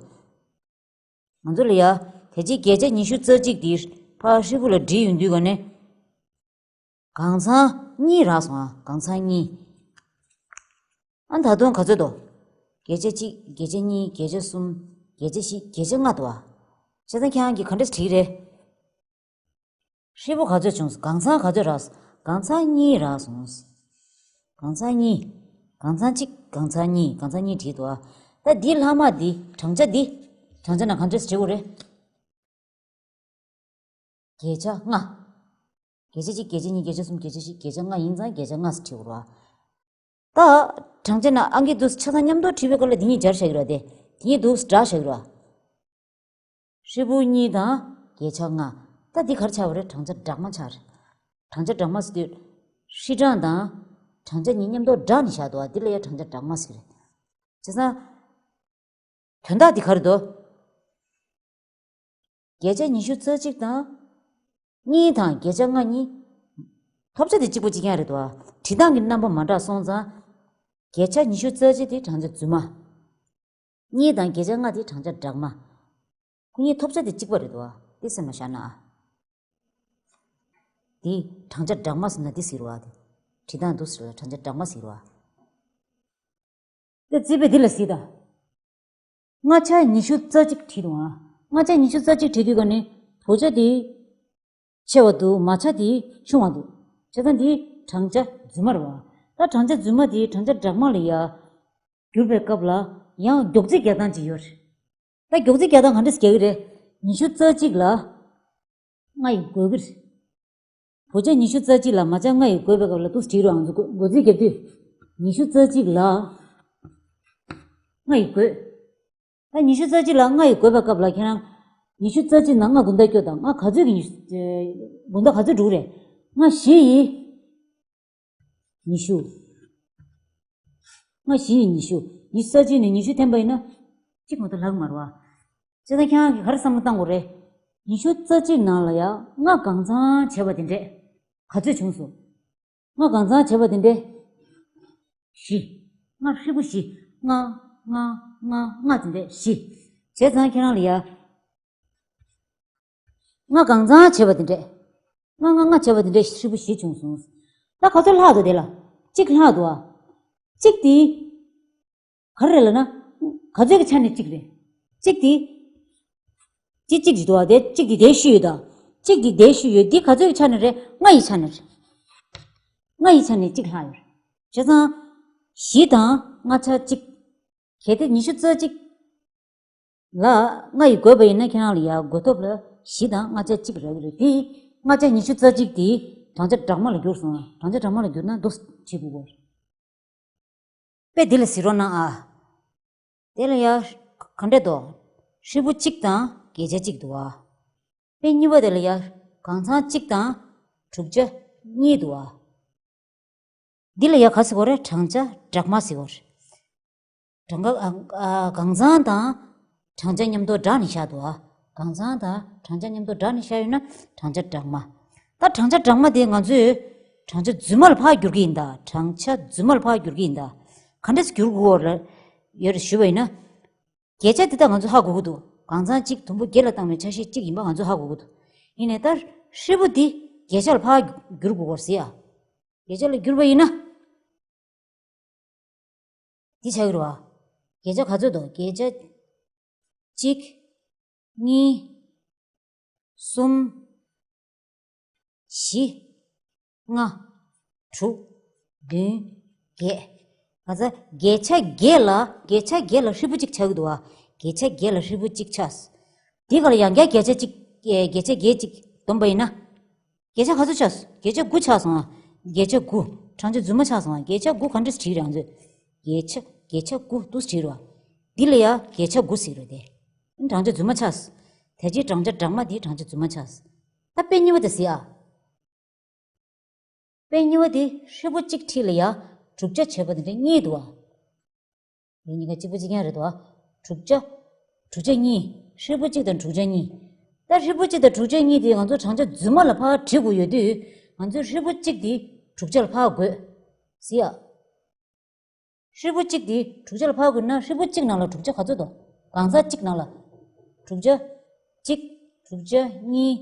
ང་ཚོ་ལ་ཡ། དེ་རྗེས་བརྒྱད་ཆ་ཉི་ཤུ་རྩ་གཅིག་དེ་ཕར་ཧྲིལ་པོ་ལ་བསྒྲིལ་ཡོང་དུས་ག་ནས། གང་ཚང་གཉིས་རག་སོང་ཨ། གང་ཚང་གཉིས། ཨ་ད་དུང་ག་ཚོད་འདུག་བརྒྱད་ཆ་གཅིག་བརྒྱད་ཆ་གཉིས། བརྒྱད་ཆ་གསུམ། བརྒྱད་ཆ་བཞི། བརྒྱད་ཆ་ལྔ་འདུག་ཨ། བྱས་ཙང་ཁྱེད་རང་གིས་ག་འདྲས་བྲིས་རེད། ཧྲིལ་པོ་ག་ཚོད་བྱུང་སོང་། གང་ཚང་ག་ཚོད་རག་སོང་། གང་ཚང་གཉིས་རག་སོང་། གང་ཚང་གཉིས། གང་ཚང་གཅིག་གང་ཚང་གཉིས། གང་ཚང་གཉིས་བྲིས་འདུག་ཨ། ད་འདི་ལྷག་མ་འདི་བགྲང་བྱ་འདི། བགྲང་བྱ་ནང་ག་འདྲས་བྲིས་དགོས་རེད། བརྒྱད་ཆ་ལྔ། བརྒྱད་ཆ་གཅིག་བརྒྱད་ཆ་གཉིས། བརྒྱད་ཆ་གསུམ། བརྒྱད་ཆ་བཞི། བརྒྱད་ཆ་ལྔ་ཡིན་ཙང་བརྒྱད་ཆ་ལྔ་ཟེར་བྲིས་དགོས་རེད་བ། ད། བགྲང་བྱ་ནང་ཨང་ཀི་འདུག་ཆ་ཚང་མཉམ་དུ་བྲིས་པའི་སྐབས་ལ་འདི་གཉིས་སྦྱར་བཞག་གི་རེད་དེ། འདི་གཉིས་འདུག་སྦྲགས་བཞག་གི་རེད་བ། ཧྲིལ་པོ་གཉིས་དང་བརྒྱད་ཆ་ལྔ། ད་འདི་ག་རེ་ཆགས་པ་རེད། བགྲང་བྱ་སྦྲགས་མ་ཆགས་རེད། བགྲང་བྱ་སྦྲགས་མ་ཟེར་དུས། ཧྲིལ་བགྲང་དང་། བགྲང་བྱ་གཉིས་མཉམ་དུ་སྦྲགས་ནས་བཞག་འདུག་བ། འདི་ལ་ཡང་བགྲང་བྱ་སྦྲགས་མ་ཟེར་གི་རེད། བྱས་ཙང་། དོན་དག་འདི་ག་རེ་འདུག་བརྒྱད་ཆ་ཉི་ཤུ་རྩ་གཅིག་དང་། གཉིས་དང་བརྒྱད་ཆ་ལྔ་གཉིས། ཐོབ་བྱ་དེ་གཅིག་པ་གཅིག་རྐྱང་རེད་དོ། བྲིས་སྟངས་ཀྱི་རྣམ་པ་མ་འདྲ་སོང་ཙང་། བརྒྱད་ཆ་ཉི་ཤུ་རྩ་གཅིག་དེ་བགྲང་བྱ་རྫུན་མ། གཉིས་དང་བརྒྱད་ཆ་ལྔ་དེ་བགྲང་བྱ་སྦྲགས་མ། ཁོ་གཉིས་ཐོབ་བྱ་དེ་གཅིག་པ་རེད་དོ། དེ་སེམས་ལ་བཞག་ན་ཨ། དེ་བགྲང་བྱ་སྦྲགས་མ་ཟེར་ན་དེ་ཟེར་བ་དེ། བྲིས་སྟངས་འདུག་ཟེར་ལ་བགྲང་བྱ་སྦྲགས་མ་ཟེར་བ། དེ་རྩིས་པས་འདི་ལ་གཟིགས་དང་། ལྔ་ཆ་ཉི་ཤུ་རྩ་གཅིག་བྲིས་འདུག་ཨ། ལྔ་ཆ་ཉི་ཤུ་རྩ་གཅིག་བྲིས་དུས་ག་ནས་བུ་ཆ་དེ་ཆེ་བ་འདུག་མ་ཆ་དེ་ཆུང་བ་འདུག་བྱས་ཙང་འདི་བགྲང་བྱ་རྫུན་མ་རེད་བ། ད་བགྲང་བྱ་རྫུན་མ་དེ་བགྲང་བྱ་སྦྲགས་མ་ལ་ཡ་བསྒྱུར་བའི་སྐབས་ལ་ཡང་མགྱོགས་རྩིས་རྒྱག་སྟངས་ཅིག་ཡོད་རེད། ད་མགྱོགས་རྩིས་རྒྱག་སྟངས་ག་འདྲས་རྒྱག་གི་རེད། ཉི་ཤུ་རྩ་གཅིག་ལ། ལྔ་ཡིས་བགོས་ཀྱི་རེད། བུ་ཆ་ཉི་ཤུ་རྩ་གཅིག་ལ་མ་ཆ་ལྔ་ཡིས་བགོས་པའི་སྐབས་ལ་འདུག་སེ་བྲིས་རོགས། ང་ཚོ་བགོ་བགོ་རྩིས་རྒྱབ་དུས། ཉི་ཤུ་རྩ་གཅིག་ལ་ལྔ་ཡིས་བགོས། ད་ཉི་ཤུ་རྩ་གཅིག་ལ་ལྔ་ཡིས་བགོས་པའི་སྐབས་ལ་ཁྱེད་རང་། ཉི་ཤུ་རྩ་གཅིག་ནང་ལྔ་དགུང་ཟླ་སྐྱོ་དང་། ལྔ་ག་ཚོད་ཀྱི་ཉི་ཤུ། དགུང་ཟླ་ག་ཚོད་འགྲོ་གི་རེད། ལྔ་བཞི་ཡིས། ཉི་ཤུ། ལྔ་བཞི་ཡིས་ཉི་ཤུ། ཉི་ཤུ་རྩ་གཅིག་ནས་ཉི་ཤུ་འཐེན་པ་ཡིན་ན། གཅིག་མ་གཏོགས་ལྷག་མ་རེད་བ། བྱས་ཙང་ཁྱེད་རང་གིས་ག་རེ་བསམ་བློ་བཏང་དགོས་རེད། ཉི་ཤུ་རྩ་གཅིག་ནང་ལ་ཡང་ལྔ་གང་ཚང་བྱས་པ་དེ་འདྲས། ག་ཚོད་བྱུང་སོང་། ལྔ་གང་ཚང་བྱས་པ་དེ་འདྲས། བཞི། ལྔ་ཧྲིལ་པོ་བཞི། ལྔ། ལྔ། ལྔ། ལྔ་དེ་འདྲས་བཞི། བྱས་ཙང་ཁྱེད་རང་ལ་ཡ། ལྔ་གང་ཚང་བྱས་པ་དེ་འདྲས། ལྔ་ལྔ་ལྔ་བྱས་པ་དེ་འདྲ་ཧྲིལ་པོ་བཞི་བྱུང་སོང་། ད་ག་ཚོད་ལྷག་འདུག་དེ་ལ། གཅིག་ལྷག་འདུག་ཨ། གཅིག་དེ། ག་རེ་རེད་ལབ་ན། ག་ཚོད་ཀྱི་ཆ་ནས་གཅིག་རེད། གཅིག་དེ། གཅིག་གཅིག་ཅིག་འདུག་བ། དེ་གཅིག་དེ་དེ་ཤུལ་ཡོད་ད། གཅིག་དེ་དེ་ཤུལ་ཡོད། འདི་ག་ཚོད་ཀྱི་ཆ་ནས་རེད། ལྔ་ཡི་ཆ་ནས་རེད། ལྔ་ཡི་ཆ་ནས་གཅིག་ལྷག་ཡོད་རེད། བྱས་ཙང་། བཞི་དང་ལྔ་ཆ་གཅིག་གལ་ཏེ་ཉི་ཤུ་རྩ་གཅིག་ལ་ལྔ་ཡིས་བགོས་པ་ཡིན་ན། ཁྱེད་རང་ལ་ཡ་བགོ་ཐོབ་ལ་བཞི་དང་ལྔ་ཆ་གཅིག་རག་གི་རེད། དེ་ལྔ་ཆ་ཉི་ཤུ་རྩ་གཅིག་དེ་བགྲང་བྱ་སྦྲགས་མ་ལ་བསྒྱུར་སོང་། བགྲང་བྱ་སྦྲགས་མ་ལ་བསྒྱུར་ན་འདུག་བྱེད་དགོས་གོ། དཔེ་འདི་ལ་གཟིགས་རོགས་གནང་ཨ། དེ་ལ་ཡ། ག་འདྲས་དོ། ཧྲིལ་པོ་གཅིག་དང་བརྒྱད་ཆ་གཅིག་འདུག་ཨ། དཔེ་གཉིས་པ་དེ་ལ་ཡ། གང་ཚང་གཅིག་དང་དྲུག་ཆ་གཉིས་འདུག་ཨ། འདི་ལ་ཡ་ག་ཟེར་གོ་རེད། བགྲང་བྱ་སྦྲགས་མ་ཟེར་གོ་རེད། བགྲང་ཨ་ཨ་གང་ཚང་དང་བགྲང་བྱ་མཉམ་དུ་སྦྲགས་ནས་བཞག་འདུག་ཨ། གང་ཚང་དང་བགྲང་བྱ་མཉམ་དུ་སྦྲགས་ནས་བཞག་ཡོད་ན་བགྲང་བྱ་སྦྲགས་མ། ད་བགྲང་བྱ་སྦྲགས་མ་དེ་ང་ཚོས་བགྲང་བྱ་རྫུན་མ་ལ་ཕར་བསྒྱུར་གྱི་ཡིན་ད། བགྲང་བྱ་རྫུན་མ་ལ་ཕར་བསྒྱུར་གྱི་ཡིན་ད། ག་འདྲས་བསྒྱུར་དགོས་རེད་ཡོད་རེད་ཞུས་པ་ཡིན་ན། བརྒྱད་ཆ་འདི་དག་ང་ཚོས་ཧ་གོ་གི་འདུག་གང་ཚང་གཅིག་དུམ་བུ་བརྒྱད་ལ་བཏང་བའི་ཆ་ཤས་གཅིག་ཡིན་པ་ང་ཚོས་ཧ་གོ་གི་འདུག་ཡིན་ནའི་ད་ཧྲིལ་པོ་འདི་བརྒྱད་ཆ་ལ་ཕར་བསྒྱུར་དགོས་སྐོར་ཟེར་ཡ། བརྒྱད་ཆ་ལ་བསྒྱུར་བ་ཡིན་ན། འདི་ཆགས་ཀྱི་རེད་བ། བརྒྱད་ཆ་ག་ཚོད་འདུག་བརྒྱད་ཆ། གཅིག་གཉིས། གསུམ། བཞི། ལྔ། དྲུག་བདུན། བརྒྱད། ང་ཚོ་བརྒྱད་ཆ་བརྒྱད་ལ་བརྒྱད་ཆ་བརྒྱད་ལ་ཧྲིལ་པོ་གཅིག་ཆགས་ཀྱི་འདུག་བ། བརྒྱད་ཆ་བརྒྱད་ལ་ཧྲིལ་པོ་གཅིག་ཆགས། དེ་ག་ལ་ཡང་བསྐྱར་བརྒྱད་ཆ་གཅིག་བརྒྱད་ཆ་བརྒྱད་གཅིག་བསྡོམས་པ་ཡིན་ན། བརྒྱད་ཆ་ག་ཚོད་ཆགས་སོང་། བརྒྱད་ཆ་དགུ་ཆགས་སོང་ཨ། བརྒྱད་ཆ་དགུ། བགྲང་བྱ་རྫུན་མ་ཆགས་སོང་ཨ། བརྒྱད་ཆ་དགུ་ག་འདྲས་བྲིས་རེད་ང་ཚོས། བརྒྱད་ཆ་བརྒྱད་ཆ་དགུ་འདུག་བྲིས་རེད་བ། འདི་ལ་ཡ་བརྒྱད་ཆ་དགུ་ཟེར་རེད་དེ། བགྲང་བྱ་རྫུན་མ་ཆགས། དེ་རྗེས་བགྲང་བྱ་སྦྲགས་མ་དེ་བགྲང་བྱ་རྫུན་མ་ཆགས། ད་དཔེ་གཉིས་པ་དེ་གཟིགས་ཨ། དཔེ་གཉིས་པ་དེ་ཧྲིལ་པོ་གཅིག་ཁྲིད་ལ་ཡ་དྲུག་ཆ་བྱས་པ་དེ་འདྲ་གཉིས་འདུག་ཨ། དེ་གཉིས་ཀ་གཅིག་པ་གཅིག་རྐྱང་རེད་དོ། དྲུག་ཆ། དྲུག་ཆ་གཉིས། ཧྲིལ་པོ་གཅིག་དང་དྲུག་ཆ་གཉིས། ད་ཧྲིལ་པོ་གཅིག་དང་དྲུག་ཆ་གཉིས་དེ་ང་ཚོ་བགྲང་བྱ་རྫུན་མ་ལ་ཕར་བྲིས་དགོས་ཡོད་དུས། ང་ཚོས་ཧྲིལ་པོ་གཅིག་དེ་དྲུག་ཆ་ལ་ཕར་བགོས། གཟིགས་ཨ། ཧྲིལ་པོ་གཅིག་དེ་དྲུག་ཆ་ལ་ཕར་བགོས་ན་ཧྲིལ་པོ་གཅིག་ནང་ལ་དྲུག་ཆ་ག་ཚོད་འདུག་གང་ཟག་གཅིག་ནང་ལ། དྲུག་ཆ་གཅིག་དྲུག་ཆ་གཉིས།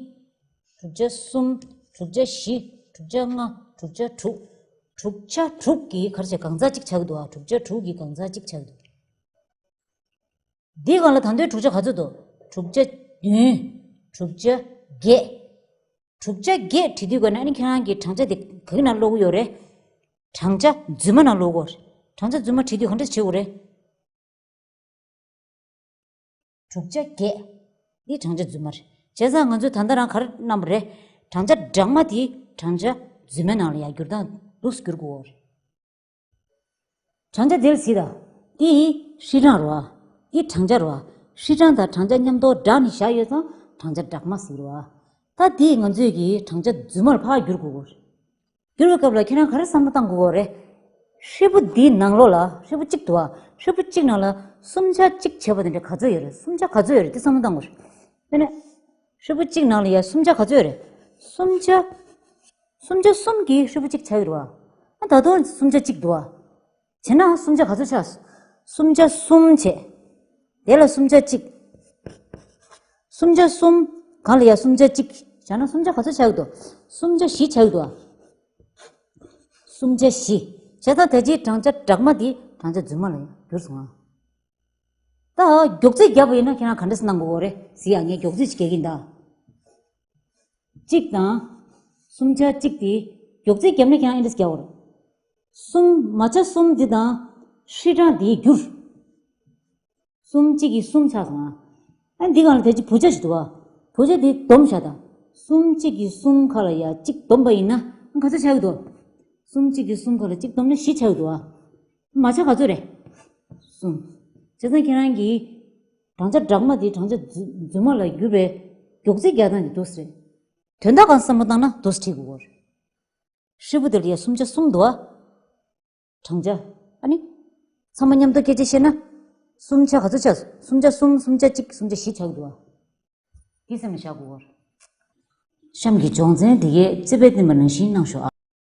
དྲུག་ཆ་གསུམ། དྲུག་ཆ་བཞི། དྲུག་ཆ་ལྔ། དྲུག་ཆ་དྲུག་དྲུག་ཆ་དྲུག་གི་ག་རེ་བྱས་གང་ཟག་གཅིག་ཆགས་ཀྱི་འདུག་ཨ། དྲུག་ཆ་དྲུག་གི་གང་ཟག་གཅིག་ཆགས་ཀྱི་འདུག་འདིའི་སྒང་ལ་ད་ལྟའི་དྲུག་ཆ་ག་ཚོད་འདུག་དྲུག་ཆ་བདུན། དྲུག་ཆ་བརྒྱད། དྲུག་ཆ་བརྒྱད་བྲིས་དུས་སྒང་ནས་ཨ་ནི་ཁྱེད་རང་གིས་བགྲང་བྱ་དེ་ག་གི་ནང་ཀློག་གི་ཡོད་རེད། བགྲང་བྱ་རྫུན་མ་ནང་ཀློག་གི་ཡོད་རེད། བགྲང་བྱ་རྫུན་མ་བྲིས་དུས་ག་འདྲས་བྱེད་དགོས་རེད། དྲུག་ཆ་བརྒྱད། འདི་བགྲང་བྱ་རྫུན་མ་རེད། བྱས་ཙང་ང་ཚོས་ད་ལྟ་རང་ག་རེ་གནང་བ་རེད། བགྲང་བྱ་སྦྲགས་མ་དེ་བགྲང་བྱ་རྫུན་མའི་ནང་ལ་ཡར་བསྒྱུར་སྟངས་འདུག་སེ་བསྒྱུར་དགོས་རེད། བགྲང་བྱ་འདིར་གཟིགས་དང་། འདི་ཧྲིལ་བགྲང་རེད་བ། འདི་བགྲང་བྱ་རེད་བ། ཧྲིལ་བགྲང་དང་བགྲང་བྱ་མཉམ་དུ་སྦྲགས་ནས་བཞག་ཡོད་ཙང་བགྲང་བྱ་སྦྲགས་མ་ཟེར་བ། ད་འདི་ང་ཚོས་ཀྱིས་བགྲང་བྱ་རྫུན་མར་ཕར་བསྒྱུར་དགོས་གོ། བསྒྱུར་བའི་སྐབས་ལ་ཁྱེད་རང་ག་རེ་བསམ་བློ་བཏང་དགོས་གོ་རེད། ཧྲིལ་པོ་འདིའི་ནང་ལོགས་ལ་ཧྲིལ་པོ་གཅིག་འདུག་བ། ཧྲིལ་པོ་གཅིག་ནང་ལ་གསུམ་ཆ་གཅིག་བྱས་པ་དེ་འདྲ་ག་ཚོད་ཡོད་རེད། གསུམ་ཆ་ག་ཚོད་ཡོད་རེད་དེ་བསམ་བློ་བཏང་དགོས་རེད། དཔེར་ན། ཧྲིལ་པོ་གཅིག་ནང་ལ་ཡ་གསུམ་ཆ་ག་ཚོད་རེད། གསུམ་ཆ། གསུམ་ཆ་གསུམ་གྱིས་ཧྲིལ་པོ་གཅིག་ཆགས་ཀྱི་རེད་བ། ཨ་ད་དུང་གསུམ་ཆ་གཅིག་འདུག་བ། བྱས་ན་གསུམ་ཆ་ག་ཚོད་ཆགས། གསུམ་ཆ་གསུམ་བྱས། དེ་ལ་གསུམ་ཆ་གཅིག་གསུམ་ཆ་གསུམ། གང་ལ་ཡ་གསུམ་ཆ་གཅིག་བྱས་ན་གསུམ་ཆ་ག་ཚོད་ཆགས་ཀྱི་འདུག་གསུམ་ཆ་བཞི་ཆགས་ཀྱི་འདུག་བ། གསུམ་ཆ་བཞི། བྱས་ཙང་ད་ཅིའི་བགྲང་བྱ་སྦྲགས་མ་དེ་བགྲང་བྱ་རྫུན་མ་ལ་ཡ་འགྱུར་སོང་ང་། ད་མགྱོགས་ཚད་བརྒྱབ་པ་ཡིན་ན་ཁྱེད་རང་ག་འདྲས་གནང་དགོས་རེད་ཟེར་ཡ། ངས་མགྱོགས་ཚད་ཅིག་རྒྱག་གི་ཡིན་ད། གཅིག་དང་། གསུམ་ཆ་གཅིག་དེ། མགྱོགས་ཚད་བརྒྱབ་ན་ཁྱེད་རང་ཨེ་འདྲས་རྒྱག་དགོས་རེད། གསུམ། མ་ཆ་གསུམ་འདི་དང་། ཧྲིལ་བགྲང་འདིའི་རྒྱུར། གསུམ་གཅིག་གིས་གསུམ་ཆགས་སོང་ང་། ཨ་འདི་སྒང་ལ་དེ་ཅིག་བུ་ཆ་ཞིག་འདུག་བ། བུ་ཆ་འདི་བསྡོམས་བཞག་དང་། གསུམ་གཅིག་གིས་གསུམ་ཁ་ལ་ཡ་གཅིག་བསྡོམས་པ་ཡིན་ན་ཨ་ག་ཚོད་ཆགས་ཀྱི་འདུག་གསུམ་གཅིག་གིས་གསུམ་ཁ་ལ་གཅིག་བསྡོམས་ན་བཞི་ཆགས་ཀྱི་འདུག་བ། མ་ཆ་ག་ཚོད་རེད། གསུམ། བྱས་ཙང་ཁྱེད་རང་གིས་བགྲང་བྱ་སྦྲགས་མ་དེ་བགྲང་བྱ་རྫུན་མ་ལ་བསྒྱུར་བའི་མགྱོགས་ཚད་རྒྱག་སྟངས་དེ་འདུག་སེ་རེད། དོན་དག་གང་བསམ་བློ་བཏང་ན་འདུག་སེ་ཁྲིད་དགོས་གོ། ཧྲིལ་པོ་དེ་ལ་ཡ་གསུམ་ཆ་གསུམ་འདུག་བ། བགྲང་བྱ། ཨ་ནི། ཚང་མ་མཉམ་དུ་སྐད་ཆ་བཤད་ན། གསུམ་ཆ་ག་ཚོད་ཆགས། གསུམ་ཆ་གསུམ། གསུམ་ཆ་གཅིག་གསུམ་ཆ་བཞི་ཆགས་འདུག་བ། དེ་སེམས་ལ་བཞག་དགོས་གོ། གཤམ་གྱི་སྦྱོང་ཚན་འདི་གས་རྩིས་དཔེ་བསྟན་པ་ནང་བཞིན་གནང་ཤོག་ཨ།